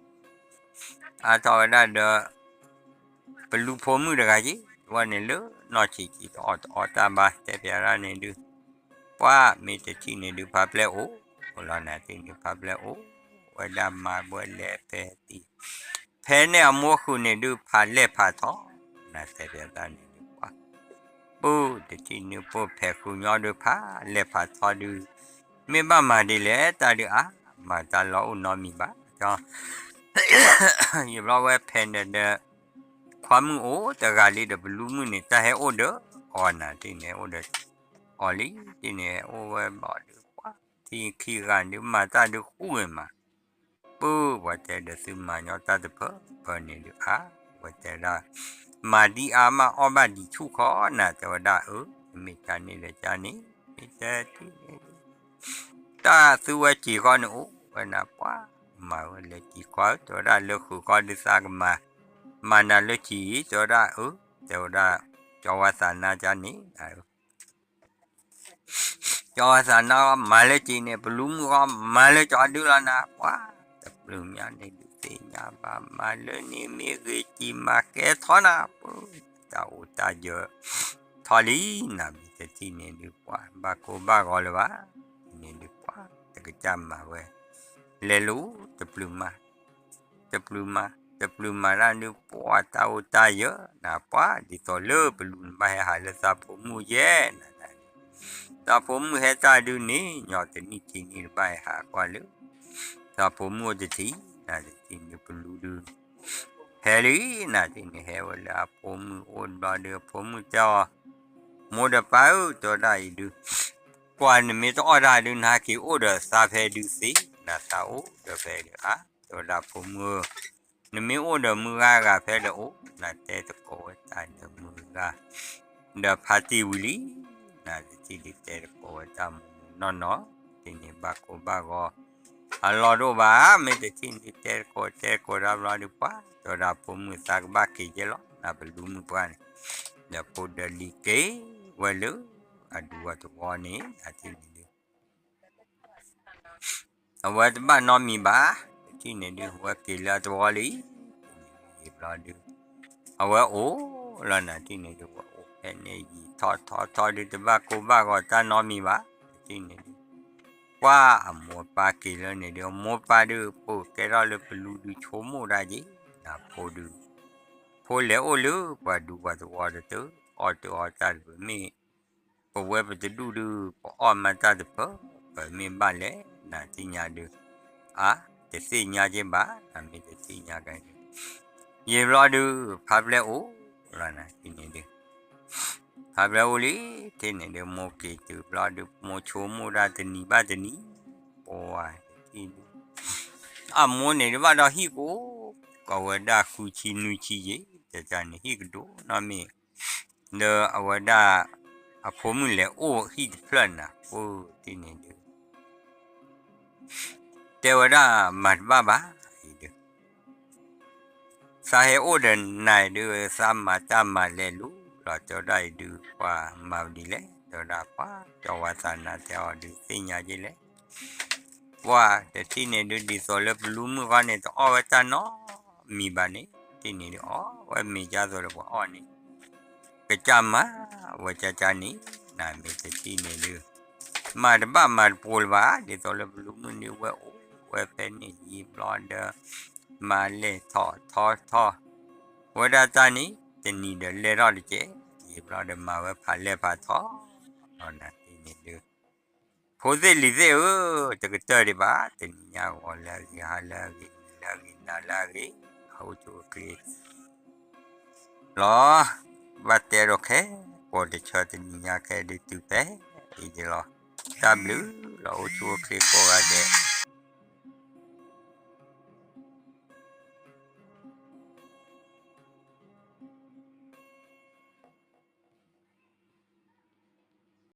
အါထီၣ်ဝဲဒၣ်ဒီး ပလူဖိမုၣ်တဂၤက့ ဝဲန့ၣ်လၢနီၢ်ဆံးဆံးတအီၣ်တအီတၢ်ဘၣ် တဲပျးဒၣ်န့ၣ်ဒုး ပှၢ် မ့ၢ်တထံၣ်န့ၣ်ဒုး ဖးပျဲၢ်အိၣ် အိၣ်လီၤနၤတထံၣ်န့ၣ် ဖးပျဲၢ်အိၣ် ဝဲဒၣ်မၤဝဲလဲၤဖဲးသံ ဖဲးန့ၢ်အမိၢ်ဃုာ်န့ၣ်ဒုး ဖးလဲၢ်ဖးထီ နၤတဲပျးဒၣ်န့ၣ်ဒုး ပှၢ် ပုၢ် တထံၣ်န့ၣ် ပှၢ်ဖဲးဃုာ်ညီဒုး ဖးလဲၢ်ဖးထီဒုး မ့ၢ်ဘၣ်မၤဒ်လဲၣ် တၢ်ဒုးအါ မၤတၢ်လီၤအိၣ်နီတမံၤဘၣ် ယံာ်ဘျီဝဲဖဲးန့ၣ်ဒီး ခွါမုၣ်အိၣ်တဂၤလံဒီး ပလူမုၣ်န့ၣ် တၢ်ဟဲအိၣ်ဒီးအီၤနၤတထံၣ်န့ၣ် အိၣ်ဒီးအီၤလံ တထံၣ်န့ၣ် အိၣ်ဝဲဘၣ်ဒုး ပှၢ် ထံခံဂၤဒုး မၤတၢ်ဒုးဃူဂ့ၤမး ပုၢ် ပှၤတဲဒီးသုမၤညီတၢ်တဖၢပၢန့ၣ်ဒုးအါ ဝဲတဲဒၣ် မၤဒ်အါမး အီၣ်ဘၣ်ဒံးဆူၣ်ခီနၤ တဲဝဲဒၣ် အၢ မ့ၢ်တၢ်န့ၣ်ဒီးကန့ၣ် မ့ၢ်တထံၣ်န့ၣ်ဒုး တၢ်သုဝဲစံာ်ဃီန့ၣ်အိၣ်ဝဲနၤ ပှၢ် မၤဝဲလၢစံာ်ဃီ တဲဝဲဒၣ်လၢဃုာ်ဃီဒုးသးကမၤ မၤနၤလၢစံာ်အံၤ တဲဝဲဒၣ် အၢ တဲဝဲဒၣ် ကၠီဝါသးနါကန့ၣ် ကၠီဝါသးနါမၤလၢစံာ်န့ၣ် ပလူမုၣ်ဃီမၤလၢကၠီဒုလီၤနၤ ပှၢ် တပျုာ်မးန့ၣ်ဒုးသ့ၣ်ညါဘၣ် မၤလၢန့ၣ်မ့ၢ်ဂ့ၤစံာ်မၤကဲထီၣ်နၤ ပှၢ် တၢ်အိၣ်တၢ်ယၢၤထီၣ်လံ နၤမ့ၢ်တထံၣ်န့ၣ်ဒုး ပှၢ် ဘၣ်ကိၢ်ဘၣ်ဂီၤလၢၤဘၣ် န့ၣ်ဒုး ပှၢ် တ ကစၢ်မၤဝဲ, လဲၤလူၤတပျုၤမၤ, တပျုၤမၤ, တပျုၤမၤတၢ်ဒုး ပှၤတၢ်အိၣ်တၢ်ယၢၤ နၤပှၤ ဒ်သိးလၢပလူၤနဘၣ်ဟဲဟးလၢသးဖိမုၣ်ယဲၢ် နၤန့ၣ်, သးဖိမုၣ်ဟဲတၢ်ဒုးန့ၣ် ညီတနံၣ်ခံနံၣ်တဘၣ်ဟဲဟးကွၢ်လၢ သးဖိမုၣ်အိၣ်တထံး နၤတထံၣ်န့ၣ်ပလူၤဒုး ဟဲလံ နၤတထံၣ်န့ၣ် ဟဲဝဲလၢအဖိမုၣ်အိၣ်ဘျီဒုး အဖိမုၣ်တဲအီၤ, မိၢ်ဒီးပၢ်ဧၢ တဲဝဲဒၣ်အံၤဒုး, ကွၢ်နမ့ၢ်တအီၣ်တၢ်ဒုး နဟးက့ၤအိၣ်ဒီးသးဖဲဒုးသ့ နၤသးအိၣ်ဒီးဖဲဒုးအါ, တဲဝဲဒၣ်ဖိမုၣ်ဧၢ, နမ့ၢ်အိၣ်ဒီးမုၢ်ဂၤဂၤဖဲဒီးအိၣ် နၤတဲသကိးဝဲတၢ်ဒီးမုၢ်ဂၤ ဒီးဖါတံၢ်ဝံၤလံ, နၤတထံၣ်ဒုးတဲသကိးဝဲတၢ်မုၢ်မုၢ်နီၢ်နီၢ်, တထံၣ်န့ၣ်ဘၣ်ကိၢ်ဘၣ်ဂီၤ အလီၢ်တအိၣ်ဘၣ် မ့ၢ်တထံၣ်န့ၣ်တဲသကိးတဲသကိးတၢ်ဘျီဒုး ပှၤတဲဝဲဒၣ်ဖိမုၣ်သးကဘၣ်က့ၤကဲလီၤ နၤပလူၤမုၢ်ပှၢ်န့ၣ်, ဒီးဖိဒီးလံၤက့ၤဝဲလၢ အဒူအသဝီန့ၣ် နၤတထံၣ်န့ၣ်ဒုး အဝဲတဘၣ်နီတမံၤဘၣ်, တထံၣ်န့ၣ်ဒုး အဝဲက့ၤလၢအသဝီလံ, ယံာ်ဘျီဒုး အဝဲအိၣ်လီၤ နၤတထံၣ်န့ၣ်ဒုး အဝဲအိၣ်ဖဲန့ၣ်ယံာ်ထီၣ်ထီၣ်ထီၣ်ဒုး တဘၣ်ကိၢ်ဘၣ်ဂီၤတၢ်နီတမံၤဘၣ်, တထံၣ်န့ၣ်ဒုး ကွၢ်အမိၢ်ပၢ်က့ၤလၢန့ၣ်ဒုး အမိၢ်ပၢ်ဒုး ပကဲထီၣ်လၢပလူၤဒုးဆိကမိၣ်တၢ်က့ၤ, နၤဖိဒုး ဖိလဲၤအိၣ်လၢပှၤဒူပှၤသဝီတတၢၢ် အီၣ်တၢ်အီတၢ်တဖၢၣ်မ့ၢ် ပဝဲပတဒူၣ်ဒုး ပအီၣ်မးတၢ်တဖၢၣ် ပမ့ၢ်ဘၣ်လဲၣ် နၤသ့ၣ်ညါဒုး, အါ တသ့ၣ်ညါက့ၤဘၣ် နၤမ့ၢ်တသ့ၣ်ညါက့ၤဒုး, ယံာ်ဘျီဒုး ဖါပျဲၢ်အိၣ်လီၤ နၤတထံၣ်န့ၣ်ဒုး ဖါပျဲၢ်အိၣ်လံ တထံၣ်န့ၣ်ဒုး မိၢ်က့ၤတုၤဘျီဒုး မိၢ်ဆိကမိၣ်တၢ်တနံၤဘၣ်တနံၤ, ပှၤတထံၣ်ဒုး အမိၢ်န့ၣ်ဒုးဘၣ်ဒီးဟံၣ်ကအိၣ် ကိးဝဲဒၣ်ဃုဆံနွံဆံယံာ် တတၢ်န့ၣ်ဟံၣ်ကဒိၣ်နီတမံၤ, ဒီးအဝဲဒၣ် အဖိမုၣ်လဲၤအိၣ်ဟံၣ်တဖျၢၣ်နၤ ပှၤတထံၣ်န့ၣ်ဒုး တဲဝဲဒၣ်မၤတဘၣ်ဘၣ်အံၤဒုး သးဟဲအိၣ်ဒီးနၤဒုး သးမၤတၢ်မၤလဲၤလူၤလီၤ တဲဝဲဒၣ်အံၤဒုး ပှၤမၤဝဲဒ်လဲၣ် တဲဝဲဒၣ်ပှၤ ကၠီဝါသးနါတဲအီၤဒုး သ့ၣ်ညါက့ၤလဲၣ် ပှၤတထံၣ်န့ၣ်ဒုး ဒ်သိးလၢပလူၤမုၢ်ဃီန့ၣ် တအီၣ်ဝဲတၢ်နီတမံၤဘၣ်န့ၣ် တထံၣ်န့ၣ်ဒုး အီၣ်ဝဲမ့ၤကၢ်သိးလၢပှၤအီၣ်န့ၣ် ကစၢ်မၤဝဲကၢ်ကၢ်န့ၣ် နၤမ့ၢ်တထံၣ်န့ၣ်ဒုး မၤတဘၣ်မၤတပိၤလၢၤဘၣ် ဒ်သိးလၢပလူၤမုၢ်န့ၣ် ဝဲအိၣ်ဝဲဖဲန့ၣ်ယံာ်ဘျီဒီး မၤလဲၤထီၣ်ထီထီၣ် ဝဲဒၣ်တၢ်န့ၣ် တနံၤဒီးလဲၤထီၣ်တကဲး ယံာ်ဘျီဒီးမၤဝဲဖးလဲၢ်ဖးထီ နၤတထံၣ်န့ၣ်ဒုး ဖိသ့ၣ်လံၤသ့ၣ်ဧၢ တကတၢၢ်ဒံးဘၣ် တနံၤညါဂီၤလၢအဂ့ၤ ဟါလၢအဂ့ၤ နံၤလၢအဂ့ၤ နၤလၢအဂ့ၤ အအိၣ်ဆူၣ်အိၣ်ချ့ လီၤ. ဘၣ်တဲဒီးခဲကိာ်တဆၢ တနံၤညါခဲဒုးတုၤဖဲအံၤဒံးလီၤ. တၢ်ဘျုးလီၤအိၣ်ဆူၣ်အိၣ်ချ့ကိးဂၤဒဲး